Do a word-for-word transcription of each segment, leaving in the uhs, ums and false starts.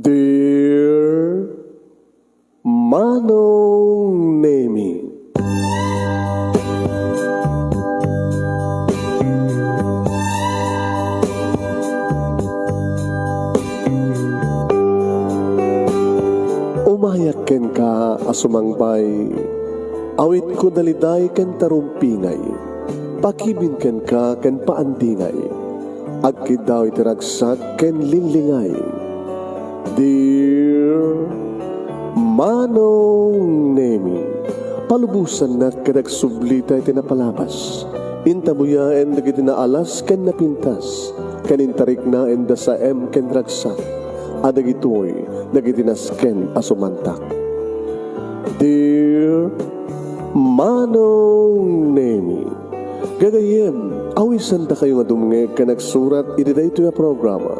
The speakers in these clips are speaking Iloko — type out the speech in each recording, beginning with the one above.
Dear Manong Nemi. Umayak kenka a sumangbay, awitko daliday ken tarumpingay, pakibin kenka ken paandingay, agkiddaw iti ragsak ken linglingay. Dear Manong Nemi, palubosannak ket agsublita iti napalabas. Intabuyaen dagiti naalas ken napintas, ken intariknaen da saem ken ragsak, a dagitoy dagiti nasken a sumantak. Dear Manong Nemi, gagayyem, awisandakayo nga dumngeg ken agsurat iti daytoy a programa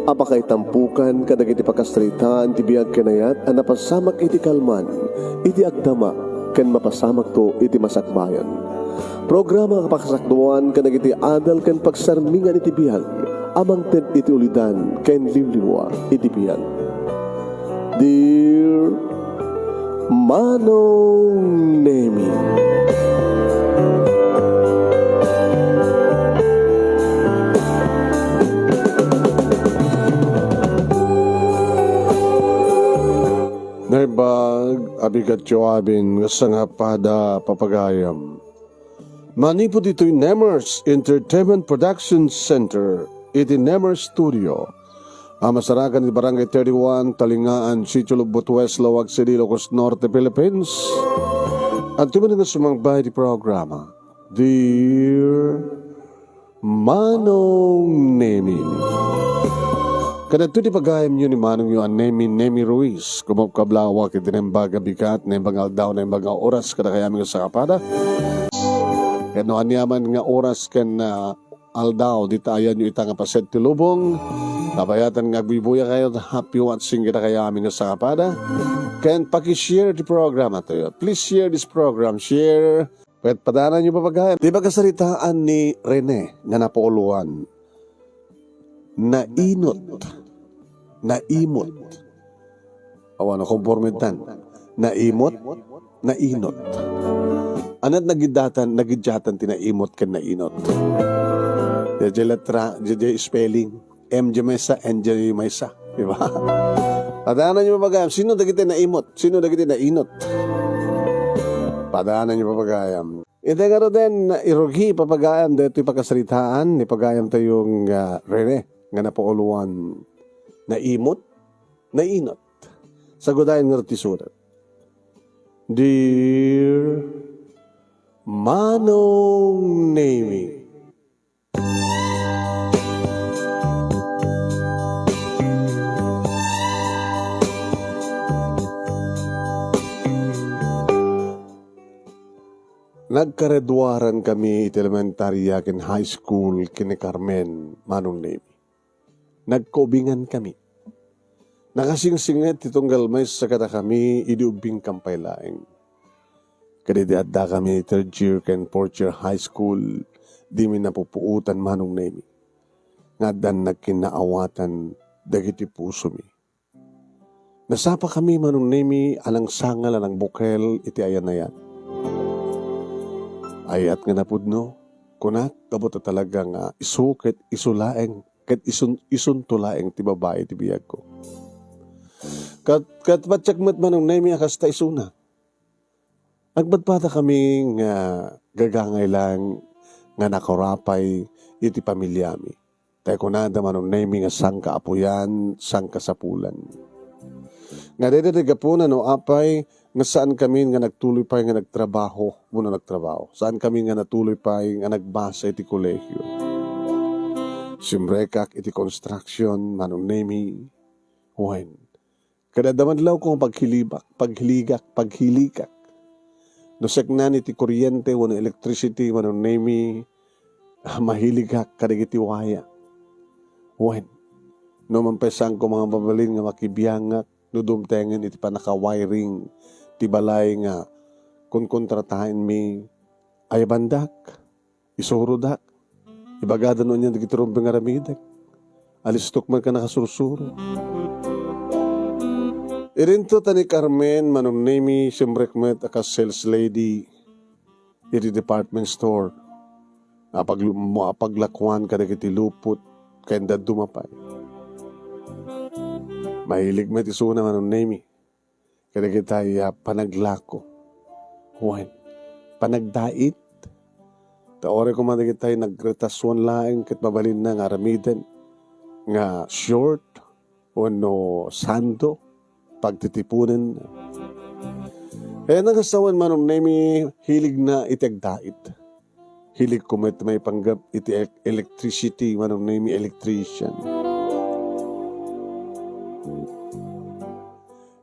a pakaitampukan kadagiti pakasaritaan ti biag ken ayat a napasamak iti kalman, iti agdama, ken mapasamakto iti masakbayan. Programa a pakasakduan kadagiti adal ken pagsarmingan iti biag a mangted iti ulidan ken liwliwa iti biag. Dear Manong Nemi. Naimbag a bigat ti amin nga sangapada, papagayam. Manipud ditoy Nemers Entertainment Production Center iti Nemers Studio a masarakan iti Barangay thirty-one, Talingaan, Sitio Lubot West, Laoag City, Ilocos Norte, Philippines. Adtoy met nga sumangbay iti programa, Dear Manong Nemi. Kadagitoy ti pagayamyo ni manongyo a Nemi, Nemi Ruiz. Kumabkablaawak iti naimbag a bigat, naimbag nga aldaw, naimbag nga oras kadakayo amin nga sangapada. Ket no aniaman nga oras ken, ah, aldaw, dita ayanyo ita nga paset ti lubong, kabayatan nga agbuybuyakayo, happy watching kadakayo amin nga sangapada. Ken paki-share ti programa tayo. Please share this program. Share. Ket padananyo, papagayam, ti pakasaritaan ni Rene nga napauluan, Nainot. Naimot. Awan a kompormitan. Naimot, nainot. Ania ti nagiddatan, nagiddatan ti naimot ken nainot? Diay letra, diay spelling. M diay maysa, N diay maysa. Di ba? Padananyo, papagayam, sino dagiti naimot? Sino dagiti nainot? Padananyo, papagayam. Iti ngaruden, irugi, papagayam, daytoy pakasaritaan ni pagayam tayo nga Rene nga napauluan, Naimot, nainot. Sagudayen ngarud ti surat. Dear Manong Nemi. Nagkagraduarankami iti elementaria ken high school ken ni Carmen, Manong Nemi. Nagkaubingankami. Nakasingsinget ti tunggal maysa kadakami idi ubbingkam pay laeng. Ket idi addakami third year ken fourth year high school, dimi napupuotan, Manong Nemi, nga addan nagkinnaawatan dagiti pusomi. Nasapakami, Manong Nemi, a nangsangal a nangbukel iti ayan-ayan. Ayat nga napudno, kunak, gapu ta talaga nga isu ket isu laeng, ket isun-, isunto laeng ti babai ti biagko. Ket, ket patiek met, Manong Nemi, a kasta isuna. Nagbadbadakami nga gagangay laeng nga nakurapay iti pamiliami. Tay kunada, Manong Nemi, nga sangkaapuyan, sangkasapulan. Nga dayta ti gapuna no apay nga saankami nga nagtuloy pay nga nagtrabaho, wenno nagtrabaho. Saankami nga natuloy pay nga nagbasa iti kolehio. Simrekak iti construction, Manong Nemi. Wen, Kada adda madlawko nga paghilibak, paghiligak, paghiligak. No seknan iti kuryente wenno electricity, Manong Nemi, ah, mahiligak kadagiti waya. Wen, no man pay saanko nga mabalin nga makibiangak, no dumtengen iti pannaka-wiring ti balay nga kunkontrataenmi, ayabandak. Isurodak. Ibagada no ania dagiti rumbeng nga aramidek. Alistok man ka nakasursuro. Idinto ta ni Carmen, Manong Nemi, simrek met a kas sales lady iti department store. Apaglu-, mo apaglakuan kadagiti lupot ken dadduma pay. Mahilig met isuna, Manong Nemi, kadagitay a panaglako. Wen, panagdait. Ta uray koma dagitay nagretasuan laeng ket mabalinna nga aramiden nga short wenno sando, pagtitipunen. Kaya nga sawen, Manong Nemi, hiligna iti agdait. Hilig ko met maipanggep iti elec-, electricity, Manong Nemi, electrician.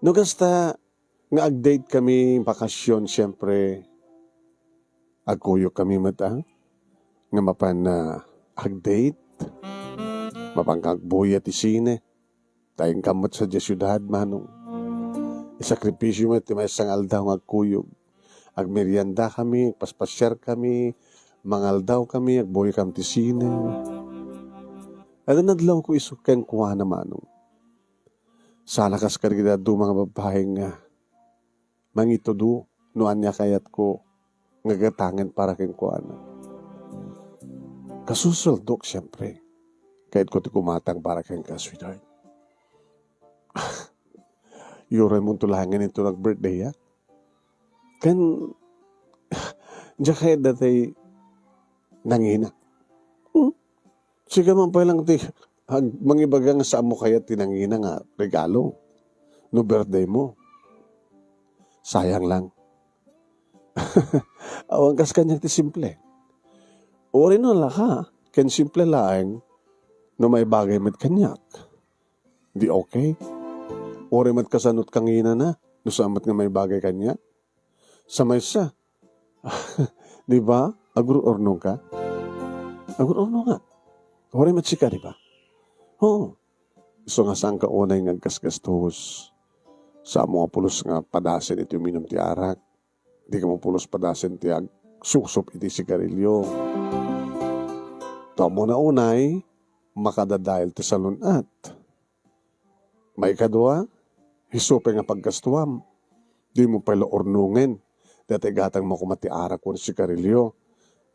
No kasta nga agdate kami, bakasyon, siyempre, agkuyog kami met, ah, nga mapan, ah, agdate, mapan agbuya ti sine. Ta inkam met sadiay siudad, Manong. Isakripisyo met ti maysa nga aldaw nga agkuyog. Agmerienda kami, agpaspasiar kami, mangaldaw kami, agbuya kami ti sine. Adda nadlawko isu kenkuana, Manong. Saan a kas kadagiti dadduma nga babbai nga mangitudo no ania kayatko nga gatangen para kenkuana. Kasusuldok, siempre. Kayatko ti gumatang para kenka, sweetheart. Uray mo unto laengen inton nag-birthday, ah. Ken, diak kayat daytay nangina. Hmm? Sika man pay lang ti ag-, mangibaga nga saanmo kayat ti nangina nga regalo no birthday mo. Sayang lang. Awan kas kaniak ti simple. Uray no nalaka, ken simple laeng no maibagay met kaniak. Di okay? Uray met kasano ti kanginana, no saan met nga maibagay kaniak? Sa maysa. Di ba? Agur-urnong ka? Agur-urnong nga. Uray met sika, di ba? Oo. Isu nga saanka unay nga aggasgastos. Saanmo nga pulos nga padasen iti uminum ti arak. Dika mapulos padasen ti agsusup iti sigarilyo. Ammona unay, makadadael ti salun-at. Maikadua, isu pay nga paggastuam, dimo pay la urnongen dayta igatangmo koma ti arak wenno sigarilyo,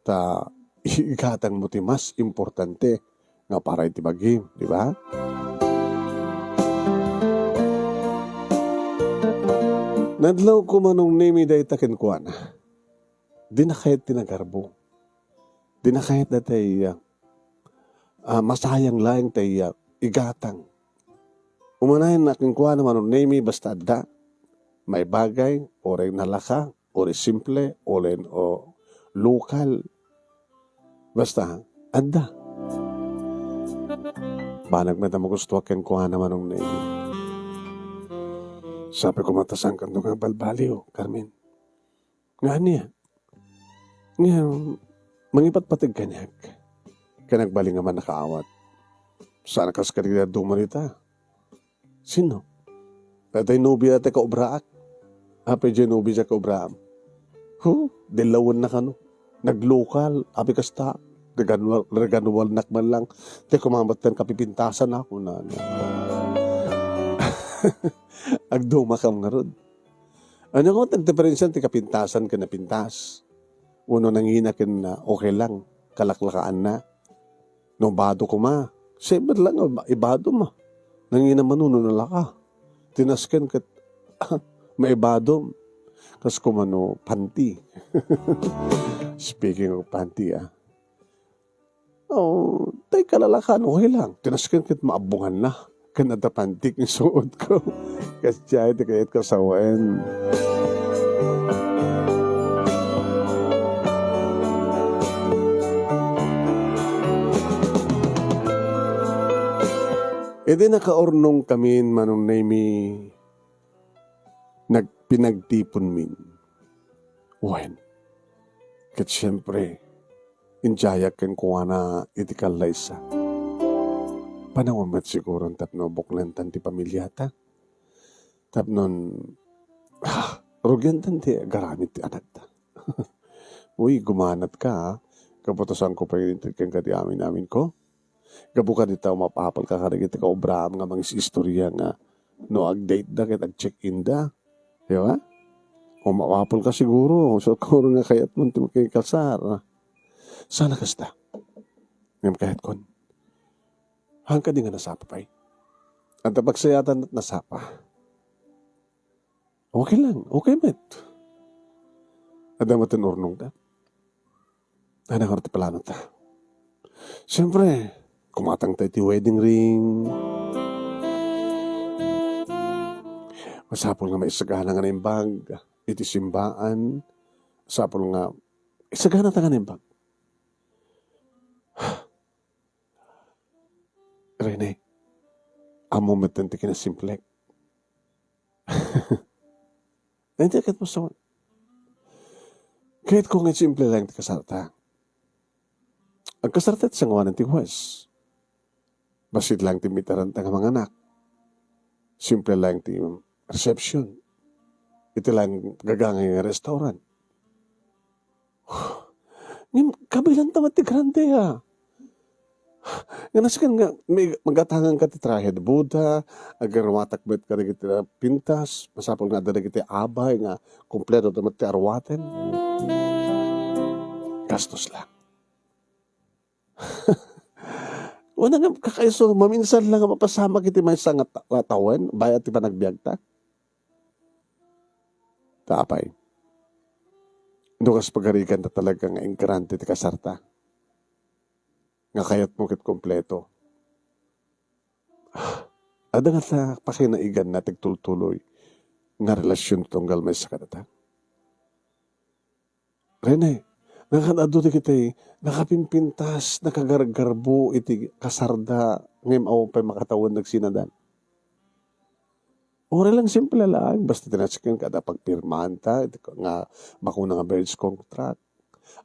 ta igatangmo ti mas importante nga para iti bagim, di ba? Nadlawko, Manong Nemi, dayta kenkuana. Dina kayat ti nagarbo. Dina kayat daytay, ah, ah, masayang laeng tay, ah, igatang. Umanayen a kenkuana, Manong Nemi, basta adda. Maibagay, uray nalaka, uray simple, uray, o, lokal. Basta, adda. Banag met a magustuak kenkuana, Manong Nemi. Sabi ko, matasan kanto nga balbaliw, Carmen. Nga ania? Nga, mangipatpateg kaniak. Ken agbalin nga mannakaawat. Saan a kas kadagiti dadduma dita? Sino? Daytay nobia ti kaobraak. Apay diay nobia ti kaobraam? Hu, dillawenna kano. Naglokal, apay kasta. Reganual, reganualnak man lang. Ti kumamat ken kapipintasan ako na. Agdumakam ngarud. Ania nga ti agdiferensian ti kapintasan ken napintas? Wenno nangina ken, ah, okay lang, kalaklakaanna? No bado koma, siyempre lang, ah, ibadom, ah. Nangina man wenno nalaka. Ti nasken ket maibadom. Kas koma no panty. Speaking of panty, ah. Oh, tay kalalakan, okay lang. Ti nasken ket maabbonganna. Ken adda panty nga isuot ko. Kasdiay ti kayat ko a sawen. Idi nakaurnong kamin, Manong Nemi, nagpinagtiponmin. Wen, ket siempre, indiayak kenkuana iti kallaysa. Panawen met siguron tapno buknentan ti pamiliata. Tapnon, ah, rugiantan ti agaramid ti anakta. Uy, gumanatka, ah. Gapu ta saanko pay inted kenka ti amin-aminko. Gapu kadita, umapapalka kadagiti kaobraam nga mangis-istoria nga No agdate da ket ag-check-in da. Di ba? O mapapul ka siguro. Siguro nga kayat mo ti makikasar. Saan a kasta? Ngem kayat kon. Haan kadi nga nasapa pay. Adda pagsayaatan at nasapa. Okay lang. Okay met. Adda met ti urnong ta. Ania nga ti plano ta? Siyempre, kumatang ta iti wedding ring. Masapul nga maisagana nga naimbag iti simbaan. Masapul nga isagana ta nga naimbag. Rene, ammo met ti kinasimplek. Iti ket mo sa Kayat ko nga simple lang ti kasarta. Agkasarta ti sangoanan ti huwes. Bassit lang ti miteranta nga manganak. Simple lang ti reception. Iti lang gagangay nga restaurant. Ngem, kabilanta met ti grande, ha. Nga nasken nga, may, magatangan ka ti trahe de boda, agarumatak met kadagiti pintas, masapul nga adda dagiti abay nga kompleto ta met ti aruaten. Gastos lang. Wala nga kakaiso, maminsan lang nga mapasamak iti maysa nga ta-, nga tawen, bayat ti panagbiagta. Ta apay, no kas pagarigan ta talaga nga ingrande ti kasarta, nga kayat mo ket kompleto. Adda nga ta pakinaigan na ti agtultuloy nga relasyon ti tunggal maysa kadata. Rene, nga kan adu dagiti nakapimpintas, nakagargarbo iti kasarda, ngem awan pay makatawen nagsinadan. Uray lang simple lang, basta ti nasken kada pagpirmaanta, iti nga bakuna nga marriage contract,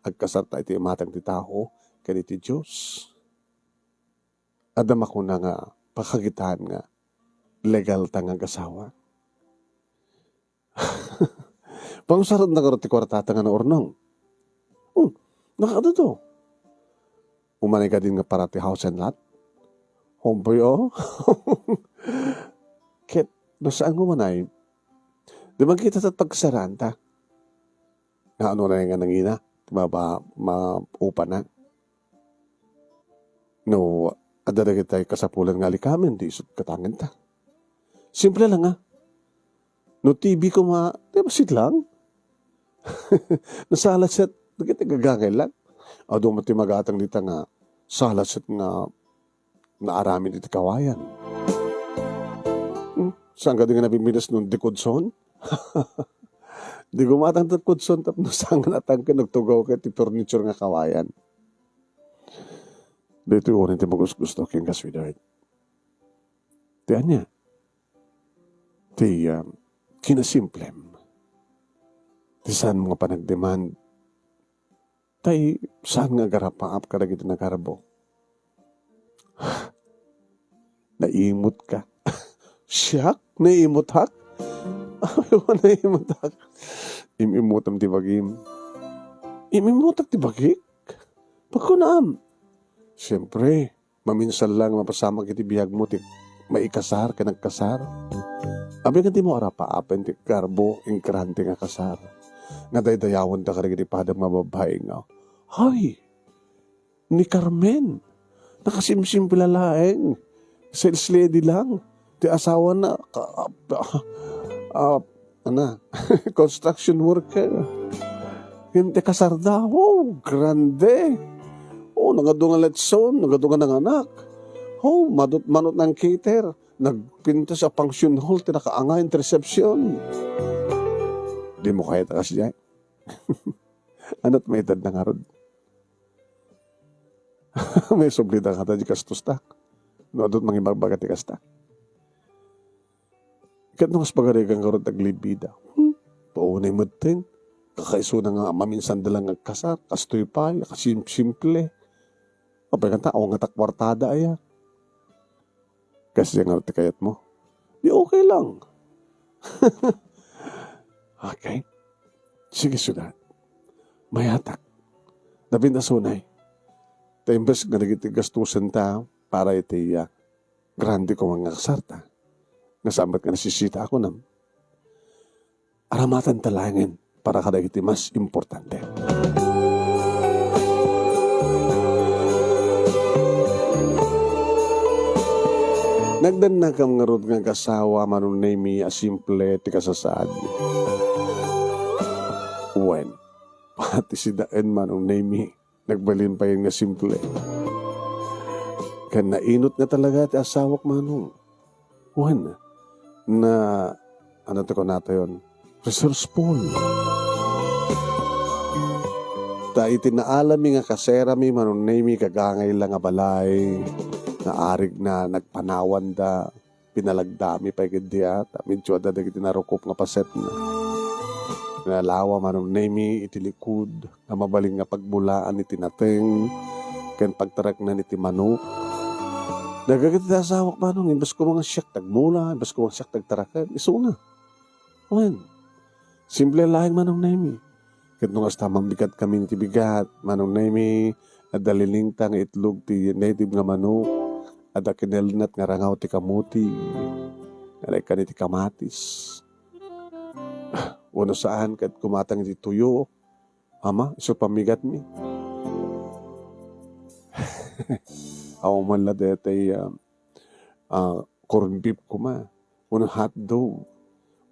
agkasarta iti imatang ti tao, ken iti Dios. Adda makuna nga pakakitaan nga legal ta nga agasawa. Pangusarenda ngarud ti kuartata nga naurnong. Hmm, nakadudo. Umanay ka din nga para ti house and lot? Humboy, oh. Ket, no saan nga umanay, di man kita ta pagkasaranta. Nga ano na nga nangina, di ba, ba, maupana. No, adda dagiti kasapulan nga alikamen, di isut katangenta. Simple lang, ah. No T V koma, di ba, sit lang? Nasalasat, dagiti gagangay lang. Adu met ti magatang dita nga salasat nga naaramid iti kawayan. Hmm? Saan ka di nga napiminas no dikudson? Di gumatang ti kudson tapno saan nga natangken nagtugaw ket ti furniture nga kawayan. Daytoy uray ti magusgusto ken ka, sweetheart. Ti ania? Ti, ah, kinasimplem. Ti saan nga panagdemand. Tay saan nga agarapaap kadagiti nagarbo. Naimut ka. Siak? Naimutak? Ay, wa naimutak. Im-imutam ti bagim. Im-imutak ti bagik? Pagkunaam. Siyempre, maminsan lang mapasamak iti biagmo ti maikasar ken agkasar. Apay nga dimo arapaapen ti garbo, ingrande nga kasar. Nga daydayawenda kadagiti padam nga babbai nga, "Ay, ni Carmen, nakasimsimple laeng. Sales lady lang. Ti asawana, ka-, ah, ah, ah, ana, construction worker." Ken ti kasarda, oh, grande. Oh, nagadu nga letson, nagadu nga nanganak. Oh, manut-manut nga cater. Nagpintas a function hall, ti nakaangay ti reception. Dimo kayat a kasdiay? Anat maitedna ngarud? Maisubli da kata di kastos ta. No, adut mangibarbaga ti kasta. Ket no kas pagarigan ngarud aglibida. Hmm? Paunay metten. Kakaisuna nga maminsan da lang agkasar. Kastoy pay, kasim-, simple. Apay kanta, awan nga ta kuartada aya. Kasdiay ngarud ti kayat mo? Di okay lang. Okay. Sige, suda. Mayatak. Napintas unay. Ta imbes nga dagiti gastusen ta para iti, ah, grande koma nga kasarta. nga saan met nga nasisita a kunam. Aramatenta laengen para kadagiti mas importante. Nagdannakam ngarud nga agasawa, Manong Nemy, a simple ti kasasaadmi. Wen, pati sidaen, Manong Nemy, nagbalin payen nga simple. Ken nainut nga talaga ti asawak, Manong. Wen, na, ano ti kunatayon? Resourceful. Ta iti naalami nga kaserami, Manong Nemy, gagangay la nga balay, naarigna, nagpanawanda, pinalagdami pay ketdi a, ta medyo adda dagiti narukop nga pasetna. Nalawa, Manong Nemy, iti likud nga mabalin nga pagmulaan iti nateng ken pagtaraknan iti manok. Nagagita ti asawak, Manong, imbes koma nga siak ti agmula, imbes koma nga siak ti agtaraken, isuna. Wen, simple laeng, Manong Nemy. Ket no kasta, mambigat kami iti bigat, Manong Nemy, adda linengta nga itlog ti native nga manok, adda kinelnat nga rangaw ti kamuti, nga naikkan iti kamatis. Wenno saan ket kumatang iti tuyo, Ama, isu pammigatmi. Awan man la daytay, ah, ah, corned beef koma, wenno hotdog,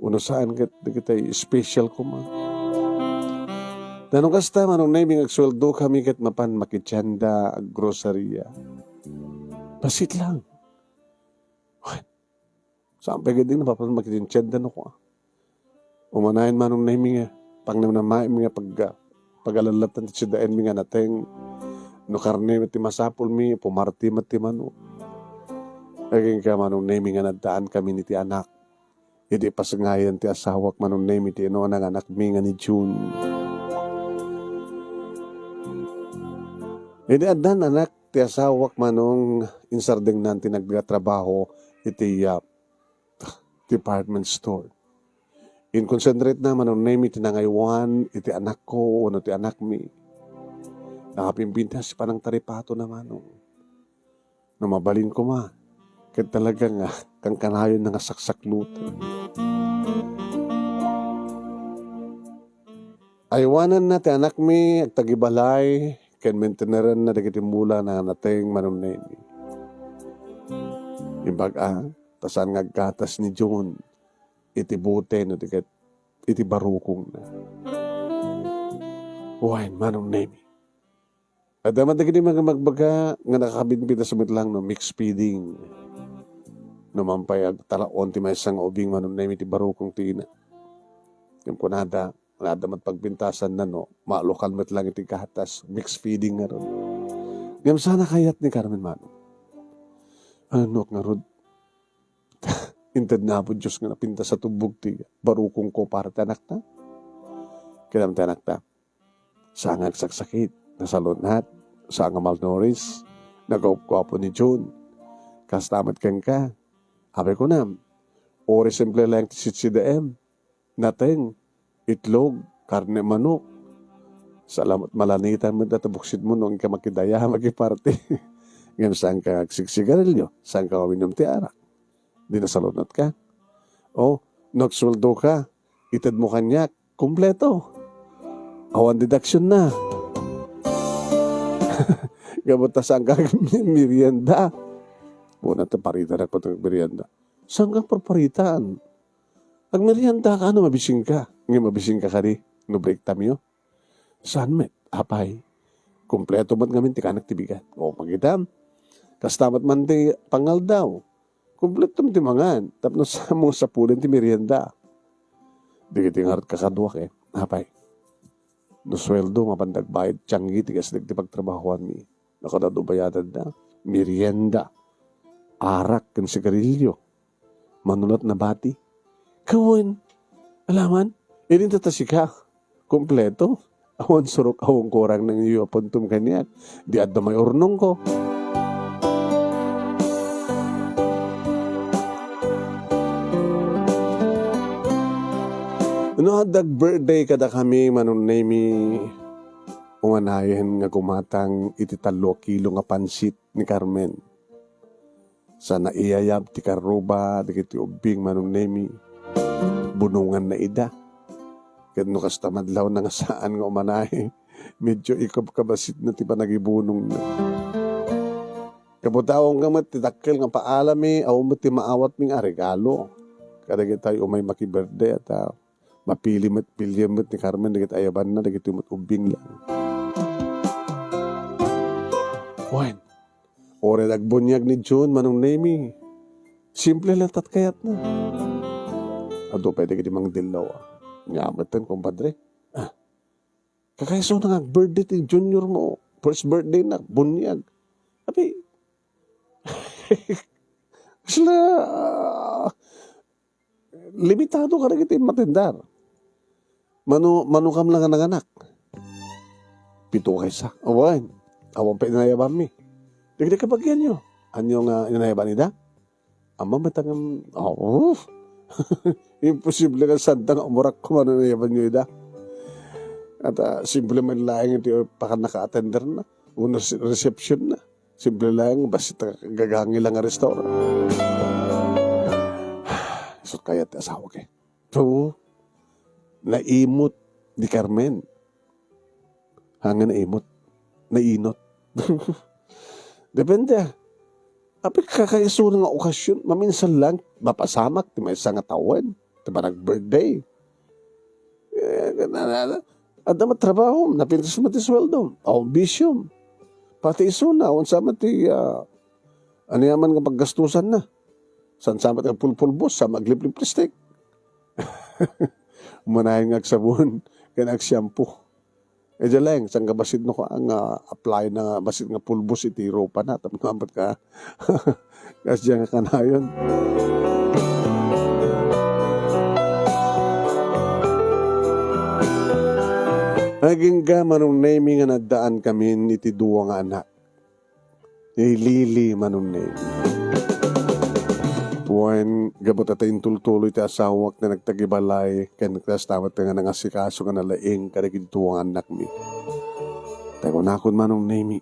wenno saan ket dagitay special koma. Ta no kasta, Manong Nemy, nga agsueldo kami ket mapan makitienda, aggroceria. Bassit lang. Saan pay ketdi nga mapan makitienda no kua. Umanayen, Manong Nemy, nga pangnamnamaem nga pag-, pagalalatan ti sidaenmi nga nateng. No karne met ti masapulmi, pumarti met ti manok. Agingga, Manong Nemy, nga naddaan kami iti anak. Idi pasengayen ti asawak, Manong Nemy, ti inuna nga anakmi nga ni June. Idi addan anak ti asawak, Manong, insardengnan ti nagtrabaho iti, ah, department store. Inconcentrate na, Manong Nemy, ti nangaywan iti anakko wenno ti anakmi. Nakapimpintas ti panangtaripatona, Manong. No mabalin koma, ket talaga nga kankanayon nga saksakloten. Aywananna ti anakmi agtagibalay ken maintenerenna dagiti mula nga nateng, Manong Nemy. Imbag a, ta saan nga aggatas ni June iti bote no di ket iti barukongna. Wen, Manong Nemy. Adda man dagiti mga magbaga nga nakakabinbitas met lang no mixed feeding. No man pay agtalaon ti maysa nga ubing, Manong Nemy, ti barukong ti ina. Ngem kunada, adda met pagbintasanna no maalokal met lang iti gatas, mixed feeding ngarud. Ngem saan a kayat ni Carmen, Manong. Ano ngarud? Intedna Apo Dios nga napintas a tubbog ti barukongko para ti anakna. Kinam ti anakna. Saan nga agsaksakit, nasalun-at, saan nga malnourished, nagaupko Apo ni June. Kasta met kenka. Apay kunam, uray simple laeng ti sitsidaem, nateng, itlog, karne manok. Salamat malanitan met data buksitmo no inka makidaya, makiparti. Ngem saan ka agsigsigarilio, saan ka uminom ti arak. Di nasalun-atka. O, nagsueldo ka, itedmo kaniak, kumpleto. Awan deduction na. Gapu ta saan ka merienda. Muna ta parita na ko merienda. Saan ka parparitaan? Agmerienda ka, ano, mabising ka? Nga mabising ka kadi, no break time yo? Saan met, apay? Kumpleto met ngamin ti kanak ti bigat. O, makitam. Kasta met man ti pangaldaw. Kumpleto met ti mangan. Tapno sa-, mo sapulen ti merienda. Dagiti ngarud kakaduak, eh. Apay? No sueldo, mapan dagbayad, tianggi ti kas dagiti pagtrabahoanmi. Nakadado bayadanna. Merienda. Arak ken sigarilyo. Manunot na bati. Kawen, alaman, idin ta sika, kompleto. Awan surok, awan kurang nang iyo apuntom kaniak. Di adda may urnongko. No, adda birthday kada kami, Manong Nemy, umanayen nga gumatang iti tallo a kilo nga pansit ni Carmen. Sa naiyayab ti karruba dagiti ubbing, Manong Nemi, bunonganna ida. Ket no kasta madlawna nga saan nga umanayo, medyo ikabkabasitna ti panagibunongna. Kabutaonka met ti dakkel nga paalami, awan met ti maawatmi nga regalo kadagitay umay makiberde, ta mapili met, pilien met ni Carmen dagiti ayabanna, dagiti met ubbing lang. Wen, uray agbuniag ni June, Manong Nemi, simple laeng ti kayatna. Adu pay dagiti mangdillaw. Ania metten, kumpadre? Ah, kakaisuna nga ag-birthday ti junior mo. First birthday na, buniag. Abi, kasla, ah, limitado kadagiti matendar. Mano, mano kam lang nga nanganak? Pito kaysa. Awan. Awan pay inayabanmi. Dagiti kabagianyo. Ania nga inayaban ida? Ammom met nga, oh, imposible nga sanda nga umurak ko mano inayabanyo ida. Ket, ah, simple met laeng iti pannaka-atender na, wenno si-, reception na. Simple laeng, basta gagangay lang nga restaurant. Isu kayat ti asawak, eh. So, naimot ni Carmen. Haan nga naimot. Nainot. Depende, ah. Apay, kakaisuna nga okasyon, maminsan lang, mapasamak ti maysa nga tawen, ti panag-birthday. Eh, na, na, na, adda met trabaho, napintas met ti sueldo, awan bisyo. Pati isuna, awan sa met ti, ah, aniaman nga paggastusanna. Saan sa met nga pulpulbos, sa maglipliplistik. Umanayon nga agsabon, ken agshampoo. Idiay laeng, saan nga bassit no kua nga apply na nga bassit nga pulbos iti rupa na, tapno amat ka, kas diay nga kanayon. Agingga, Manong Nemi, nga naddaan kamin iti dua nga anak. Ni Lily, Manong Nemi. Wen, gapu ta intultuloy ti asawak nga nagtagibalay, ken kasta met nga nangasikaso nga nalaing kadagiti dua nga annakmi. Ta kunakon, Manong Nemi,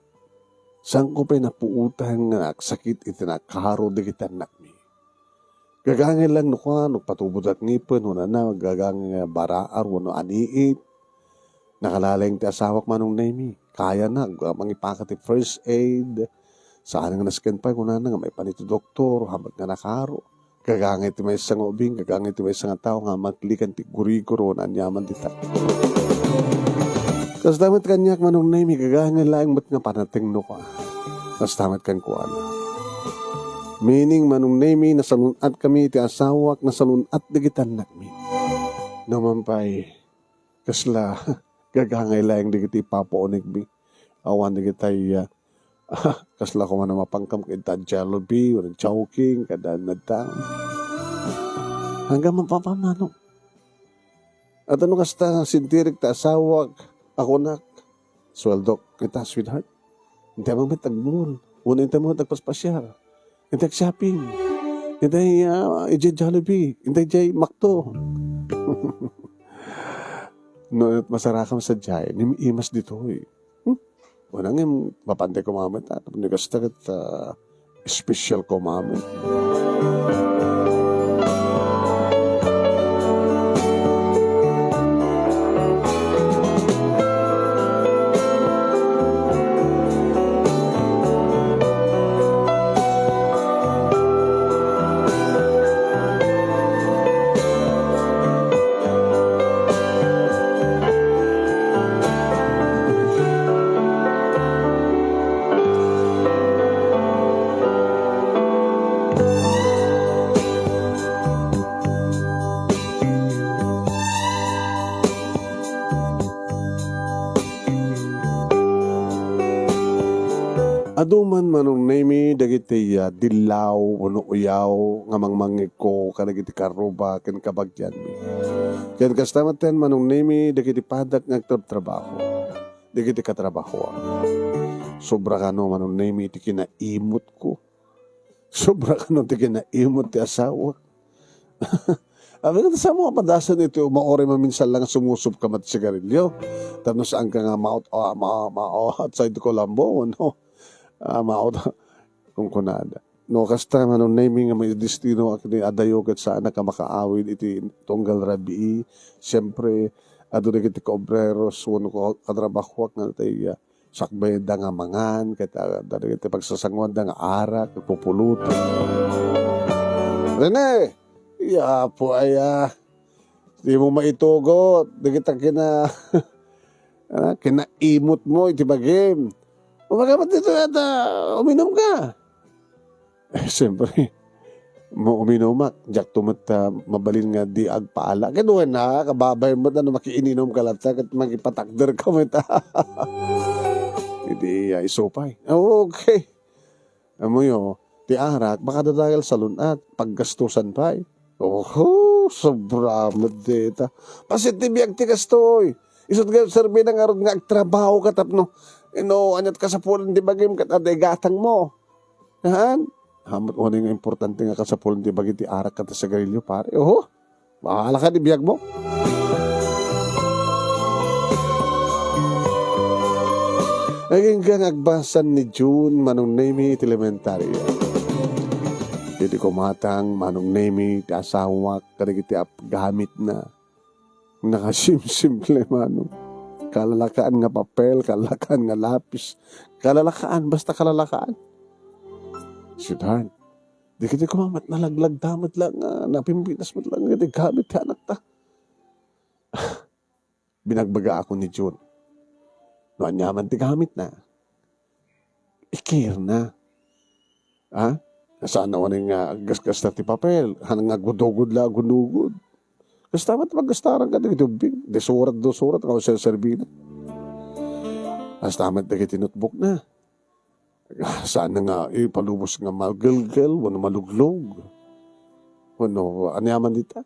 saanko pay napuotan nga nagsakit iti nakaro dagiti annakmi. Gagangay lang no kua, no patubodak ngipen, wenno na, gagangay nga baraar, wenno aniit. Nakalaeng ti asawak, Manong Nemi. Kayana, ag-, mangipaak ti first aid. Saan nga nasken pay, kunana nga maipan iti doktor, hamat nga nakaro. Gagangay ti maysa nga ubing, gagangay ti maysa nga tao nga maklikan ti gurigor wenno aniaman dita. Kasta met kaniak, Manong Nemi, gagangay laeng met nga panateng no kua. Kasta met kenkuana. Meaning, Manong Nemi, nasalun-at kami iti asawak, nasalun-at dagiti annakmi. Numan pay, kasla gagangay laeng dagiti ipapaunegmi. Awan dagitay, ah, kasla koma no mapankam ket ita Jollibee, wenno Chowking, kada nadta. Hanggang mapapamano. At no kasta, sintirik ta asawak, a kunak, sueldok ita, sweetheart. Intay met agmall. Wenno intay met agpaspasiar. Intay agshopping. Intay, ah, idiay Jollibee. Intay idiay McDo. No, masarakam sadiay, ni imas ditoy. Hmm? Wala nga, mapantay koma met, ah, tapno kasta ket, ah, special koma met. Adu man, Manong Nemi, dagiti, ah, dillaw wenno uyaw nga mangmangngegko kadagiti karruba ken kabagianmi. Ken kasta metten, Manong Nemi, dagiti padak nga agtrabtrabaho, dagiti katrabahoak. Sobra kano, Manong Nemi, ti kinaimotko. Sobra kano ti kinaimot ti asawak. Amin, ta saan mo apadasen iti umaori maminsan lang nga sumusupka met sigarilyo. Tapno saanka nga ma-out, ah, ma-, ma-, outside Colombo, no? Ah, ma-out, kunkunada. No kasta, Manong Nemy, nga maidestino a ket adayo ket saanak a makaawid iti tunggal rabii, siempre, adu dagiti kaobreros wenno ka-, katrabahoak nga natay, ah, sakbayenda nga mangan, ket, ah, dagiti pagsasanguanda nga arak, pupulutan. Rene! Yapo aya, dimo maitugot dagita kina-, ah, kinaimotmo iti bagim. Umaga met ditoy, ata uminumka. Eh, siyempre, mo uminumak, diakto met, ah, mabalin nga di agpaala. Ket wen, ah, kababay met, ano, makiininumka latta, ket makipatakderka met. Idi, ah, isu pay. Okay. Amoyo, ti arak, makadadael salun-at, paggastusan pay. Oho, sobra met dita. Paset ti biag ti kastoy. Isut' nga serbina ngarud nga agtrabahoka tapno, no, aniat kasapulan ti bagim ket adda igatangmo. Haan? Haan met unay nga importante nga kasapulan ti bagi ti arak ken ti sigarilyo, pare. Oho. Bahala ka di biagmo. Agingga nga agbasan ni June, Manong Nemy, iti elementarya. Idi kumatang, Manong Nemy, ti asawak, kadagiti ap-, gamitna. Nakasimsimple, Manong. Kalalakaan nga papel, kalalakaan nga lapis. Kalalakaan, basta kalalakaan. Sweetheart, dagiti koma met nalaglagda met la nga napimpitas met la nga iti gamit ti anakta. Binagbagaak ni June no ania man ti gamitna, i-care-na. Ha? Saan a wen nga aggasgasta ti papel, haan nga agudugod la agudugod. Kasta met paggastaran kadagiti ubbing, di surat, di surat, nga serserbina. Kasta met dagiti notebookna. Saan nga ipalubos nga magelgel wenno maluglog. Wenno aniaman dita,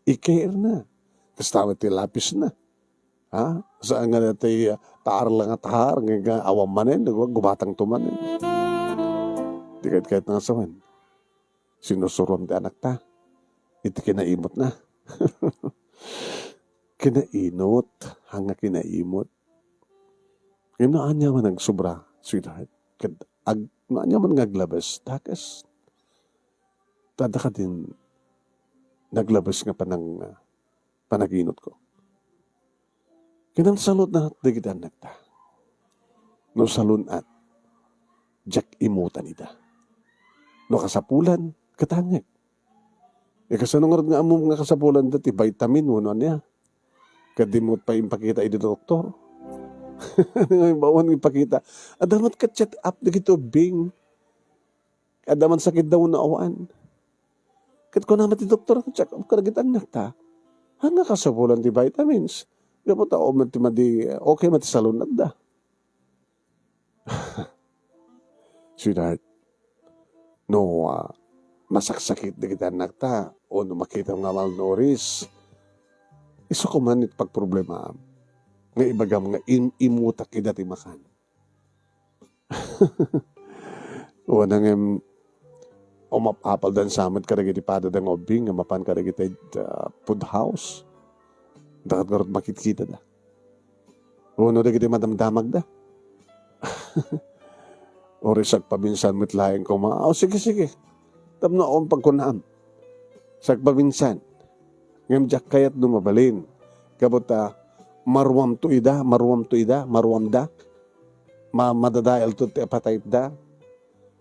i-care-na. Kasta met ti lapisna. Ha? Saan nga ti, ah, taar la nga taar, nga, nga awan manen, gu-, gubatangto manen. Di kayat-kayat nga sawen. Sinusurom ti anakta. Iti kinaimotna. Kinainot. Haan nga kinaimot. Ngem no ania man agsobra, sweetheart. Ket ag-, no ania man nga aglabes, dakes. Ta adda kadin naglabes nga panang-, panaginotko. Kinansalud na dagiti annakta. No salun-at, diak imutan ida. No kasapulan, katangek. E, kasano ngarud nga ammom nga kasapulanda ti vitamin wenno ania? Ket dimo pay impakita iti doktor? Bawon impakita. Adda met ka-check up dagiti ubbing. Adda man sakitda wenno awan. Ket kuna met ti doktor, "Check up kadagiti annakta. Haan nga kasapulan ti vitamins. Gapu ta, o, met ti madi, okay met ti salun-atda." Sweetheart, no, ah, masaksakit dagiti annakta, o no makitam nga malnourished, isuko man iti pagproblemaam nga ibagam nga im-, imutak ida ti makan. Wen, ngem, umap-apaldan sa met kadagiti padada nga ubbing nga mapan kadagiti, ah, food house. Dakat ngarud makitkitada. Wenno dagiti madamdamagda. Uray sagpabinsan met laeng koma. O, sige, sige. Tapno awan pagkunaam. Sagpabinsan. Ngem diak kayat no mabalin. Gapu ta, maruamto ida, maruamto ida, maruamda. Ma-, madadaelto ti appetite da.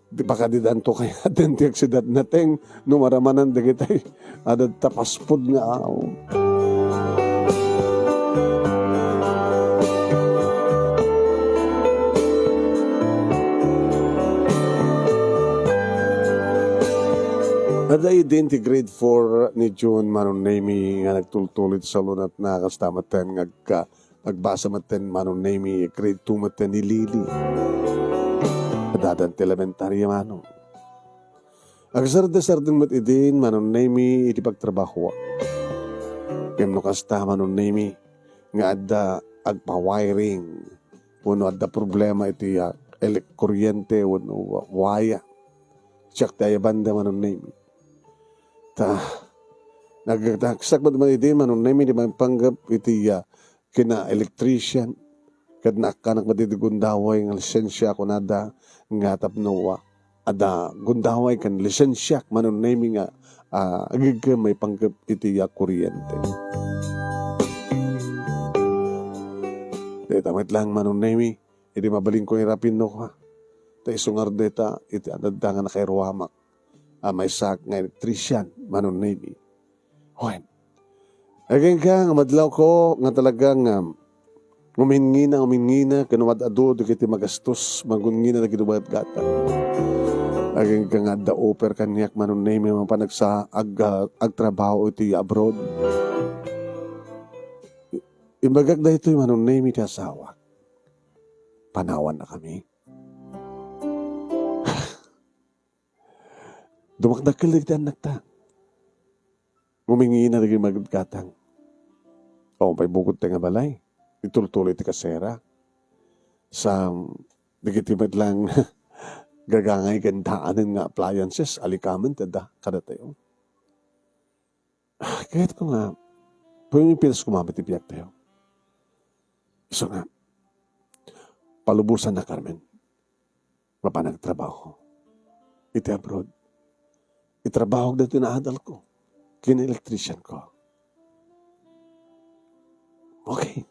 Di pakadidanto kayat ti aksidat nateng no maramanan dagitay adda ta fast food nga aw. Adda idin ti grade four ni June, Manong Nemy, nga nagtultuloy ti salunatna, kasta met nga agka-, agbasa met ten Manong Nemy, grade two met ten ni Lily. Addan ti elementarya, Manong. Agsardesardeng met idin, Manong Nemy, iti pagtrabahoak. Ngem no kasta, Manong Nemy, nga adda agpa-wiring, wenno adda problema iti, ah, elek-, kuryente wenno wa-, waya. Siak ti ayabanda, Manong Nemy. Ta, nagdagsak met man idi, Manong Nemy, di maipanggep iti, ah, kina-electrician. Ket naakkanak met idi gundaway nga lisensia, kunada, nga tapno, ah, adda gundaway ken lisensiak, Manong Nemy, nga, ah, agigkem maipanggep iti, ah, kuryente. Dayta met lang, Manong Nemy, idi mabalinko nga irapinno, ha. Ta isu ngarud dayta iti adda nga nakairuamak a maysaak nga electrician, Manong Nemy. Wen. Agingga nga madlawko nga talagang, um, uminngina, uminngina, ken umad-adu dagiti magastos, magunngina dagiti gatgatang. Agingga nga adda offer kaniak, Manong Nemy, mapan agsa-, ag-, ah, agtrabaho iti abroad. I-, imbagak daytoy, Manong Nemy, ti asawak. Panawannakami. Dumakdakkel dagiti annakta. Uminngina dagiti magatgatang. O, pay bukod ta nga balay. Itultuloy ti kasera. Sa dagiti met lang gagangay ken daanen nga appliances, alikamen ti adda kadatayo. Ah, kayatko nga, pumipintas koma met ti biagtayo. Isu nga, palubosanna, Carmen. Mapan agtrabaho iti abroad. Itrabahok daytoy nga adalko. Kine-electrician ko. Okay.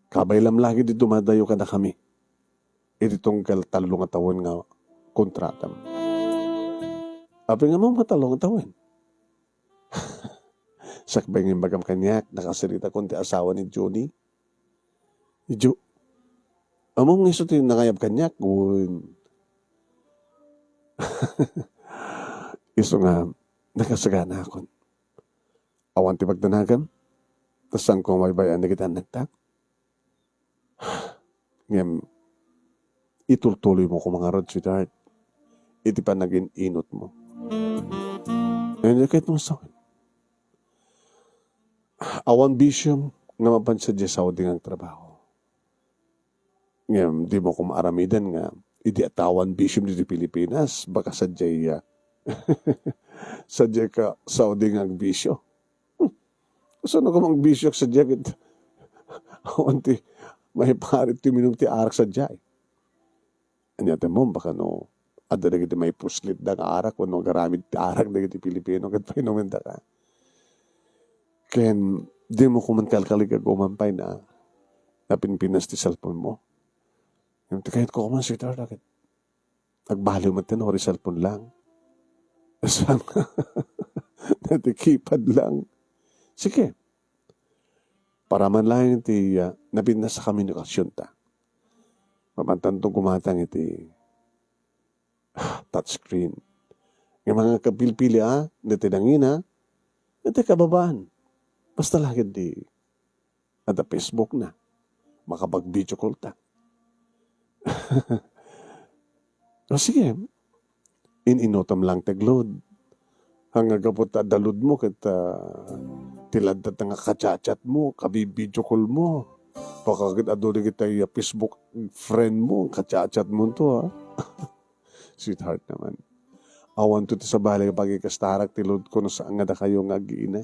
Kabay lamlagi ti dumadayo kadakami iti tunggal tallo nga tawen nga kontratam. Apay nga ammom nga tallo nga tawen? Sakbay nga imbagam kaniak, nakasaritakon ti asawa ni Johnny. Idiyo, ammom nga isu ti nangayab kaniak, wen? Isu nga, nakasaganakon. Awan ti pagdanagam, ta saanko nga baybay-an dagiti annakta. Ngem, itultuloymo koma ngarud, sweetheart, iti panagin-inutmo. Ngayon, kayatmo sawen. Awan bisiom nga mapan sadiay Saudi nga agtrabaho. Ngem, dimo koma aramiden nga idi a tao awan bisiom ditoy Pilipinas, baka sadiay, ah, sadiay ka Saudi nga agbisio. Hmm. Kasano koma agbisio sadiay ket awan ti maiparit ti uminum ti arak sadiay? Ania ti ammom, baka no adda dagiti maipuslitda nga arak wenno agaramid ti arak dagiti Pilipino ket painumendaka. Ken dimo koma kalkaligagum pay na napinpinas ti cellphone mo. Ngem ti kayatko koma, sweetheart, ket agbaliw met ti no, uri cellphone lang. Saan nga? Dati keypad lang. Sige. Para man lang ti, ah, napintas a komunikasionta. Mapantanto gumatang iti touchscreen. Nga mga kapilpili, ah, dati nangina, dati kababaan. Basta lagi di adda Facebook na. Makapag-video call ta. O sige, in-inutam lang ti agload. Nga gapu ta adda load mo ket, ah, ti laddat nga ka-chat-chat mo, kabi-video call mo. Baka ket adu dagiti Facebook friend mo, ka-chat-chat mo to, ha? Sweetheart naman. Awanto ti sabali nga pagikastarak ti load ko no saan nga dakayo nga agiina.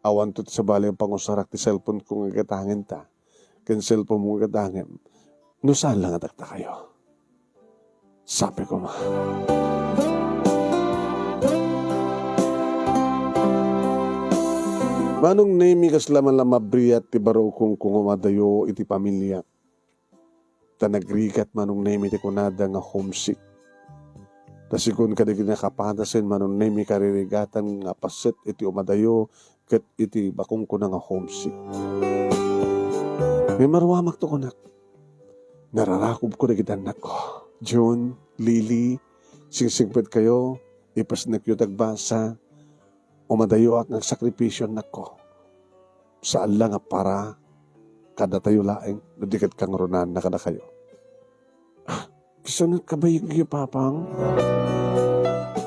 Awanto ti sabali nga pangusarak ti cellphone ko nga gatangenta. Ken cellphone mo nga gatangem. No saan lang nga dakdakayo. Sabi ko ma. Manong Nemy, kasla man la mabriat ti barukongko nga umadayo iti pamilya. Ta nagrigat Manong Nemy ti kunada nga homesick. Ta sigun kadagiti nakapadasen Manong Nemy, karirigatan nga paset iti umadayo ket iti bakongkona nga homesick. Ngem aruamakto kunak. Nararakobko dagiti annakko. June, Lily, singsingpetkayo, ipasnekyo ti agbasa, umadayoak nga agsakripisio annakko. Saan la nga para kadatayo laeng, no di ket kangrunanna kadakayo. Ah, kasano kabayegyo, Papang?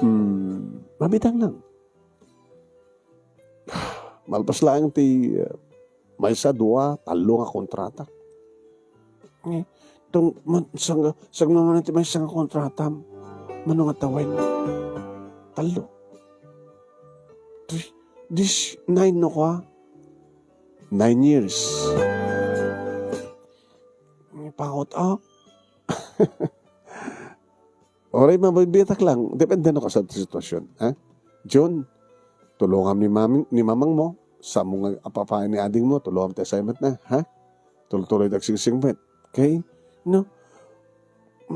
Hmm, mabitang lang. Malpas laeng ti, uh, maysa, dua, tallo nga kontrata. Eh, tong, man, sangga, sagmamano ti maysa nga kontratam. Mano nga tawen? Tallo. Three, this nine no kwa? Nine years. Pangot, ah. Para mabibitak lang, depende no kasano ti sitwasyon, ha? John, tulongam ni mami, ni mamang mo, sa mo nga apapain ni ading mo, tulongam ti assignment na, ha? Tultuloy ti agsingsingpet. Okay? No?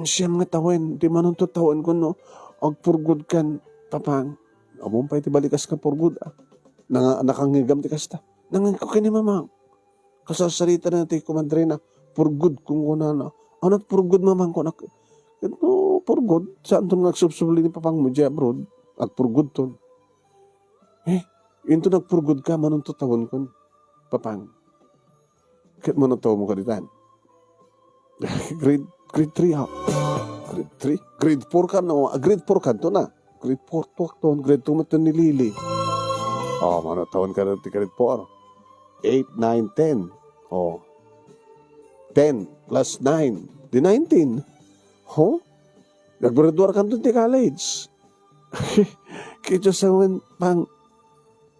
Siyam nga tawen, di manunto tawen ko, no? Agpurgod kan, Papang. Amon pay ti balikas nga purgod, ah. Nanga-, nakangigam ti kasta. Nangan ko kini, Mamang. Kasarsarita na ti kumadre na, "Purgod," kunkunana. "Ano purgod, Mamang?" kunak. Ket no, purgod, saanton nga agsubsubli ni Papang mo, diay abroad. Agpurgod ton. Eh, inton agpurgod ka, manunto tawen kon, Papang. Ket manunto mo kaditan. Grade, grade three, ha? Grade three? Grade four ka, no? Ah, grade four kanto na. Grade four to, akton. Grade two met ni Lily. Oh, manunto tawen ka na ti grade four. Eight, nine, ten. Oh. Ten plus nine. Di nineteen. Ho? Naggraduar kanto ti college. Kidsa sa wen, Pang,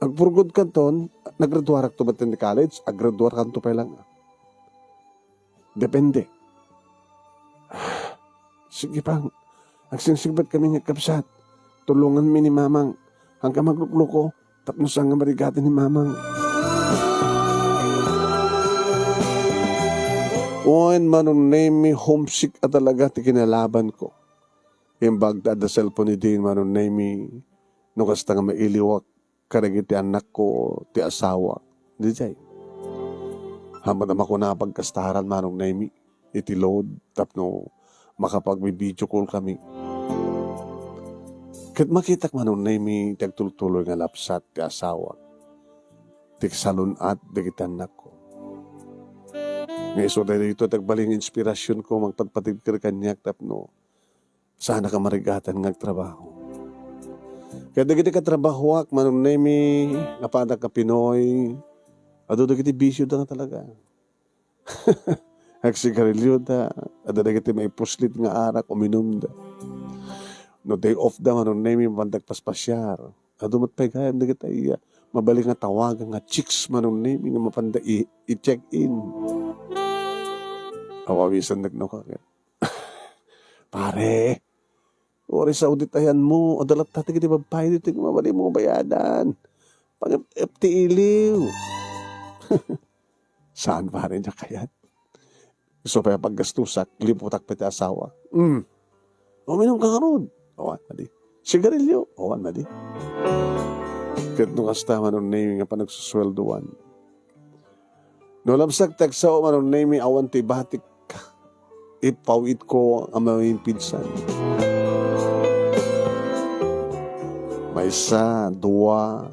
agpurgod kanton, naggraduarak to met ti college, aggraduar kanto pay lang. Depende. Sige, Pang. Agsingsingpet kami nga kabsat. Tulonganmi ni Mamang. Hangka maglukluko, tapno saan nga marigaten ni Mamang. Wen, Manong Nemy, homesick a talaga ti kinalaban ko. Imbag ta adda cellphone idi, Manong Nemy, no kasta nga mailiwak kadagiti annakko ti asawak. Diay. Amangan a makuna pagkastaran, Manong Nemy, iti load tapno makapagbi-video call kami. Ket makitak, Manong Nemy, ti agtultuloy nga lapsat ti asawak. Ti agsalun-at dagiti annakko. Nga isu daytoy ti agbalin nga inspirasionko mangpatpatibker kaniak tapno saanak a marigatan nga agtrabaho. Ket dagiti katrabahoak, Manong Nemy, nga padak a Pinoy, adu dagiti bisioda nga talaga. Agsigarilioda, adda dagiti maipuslit nga arak, uminumda. No day off da, Manong Nemy, mapanda agpaspasiar. Adu met pay gayam dagiti, ah, mabalin nga tawagan nga chicks, Manong Nemy, nga mapanda i-, i-check-in. Awawisan nagno ka ket. Pare, uray Saudi ti ayanmo, adda latta dagiti babbai ditoy nga mabalin mo bayadan. Pang-ep-ep ti iliw. Saan, pare, diak kayat? Isu pay a paggastusak, liputak pay ti asawa. Mm. Uminum ka ngarud. Awan, madi. Sigarilyo. Awan, madi. Ket no kasta, Manong Nemy, nga panagsusueldoan. No labsak ti agsao, Manong Nemy, awan ti ibatik. Ipaw-itko a maminpinsan. Maysa, dua,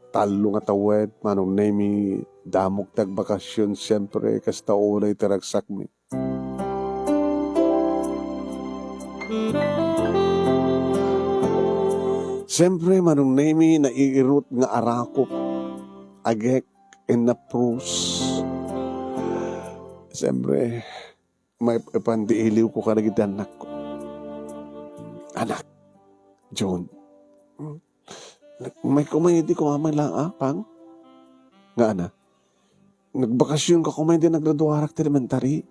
tallo nga tawen, Manong Nemy, damok ti agbakasyon, siempre, kasta unay ti ragsakmi. Siempre, Manong Nemy, naiirut nga arakop, agek, and naprus. Siempre, maipan ti iliwko kadagiti annakko. Anak, John, hmm? Nag-, may kumay iti kumamay lang, ah, Pang? Nga ana? Nagbakasyon ka kumay di nagraduarak ti elementary?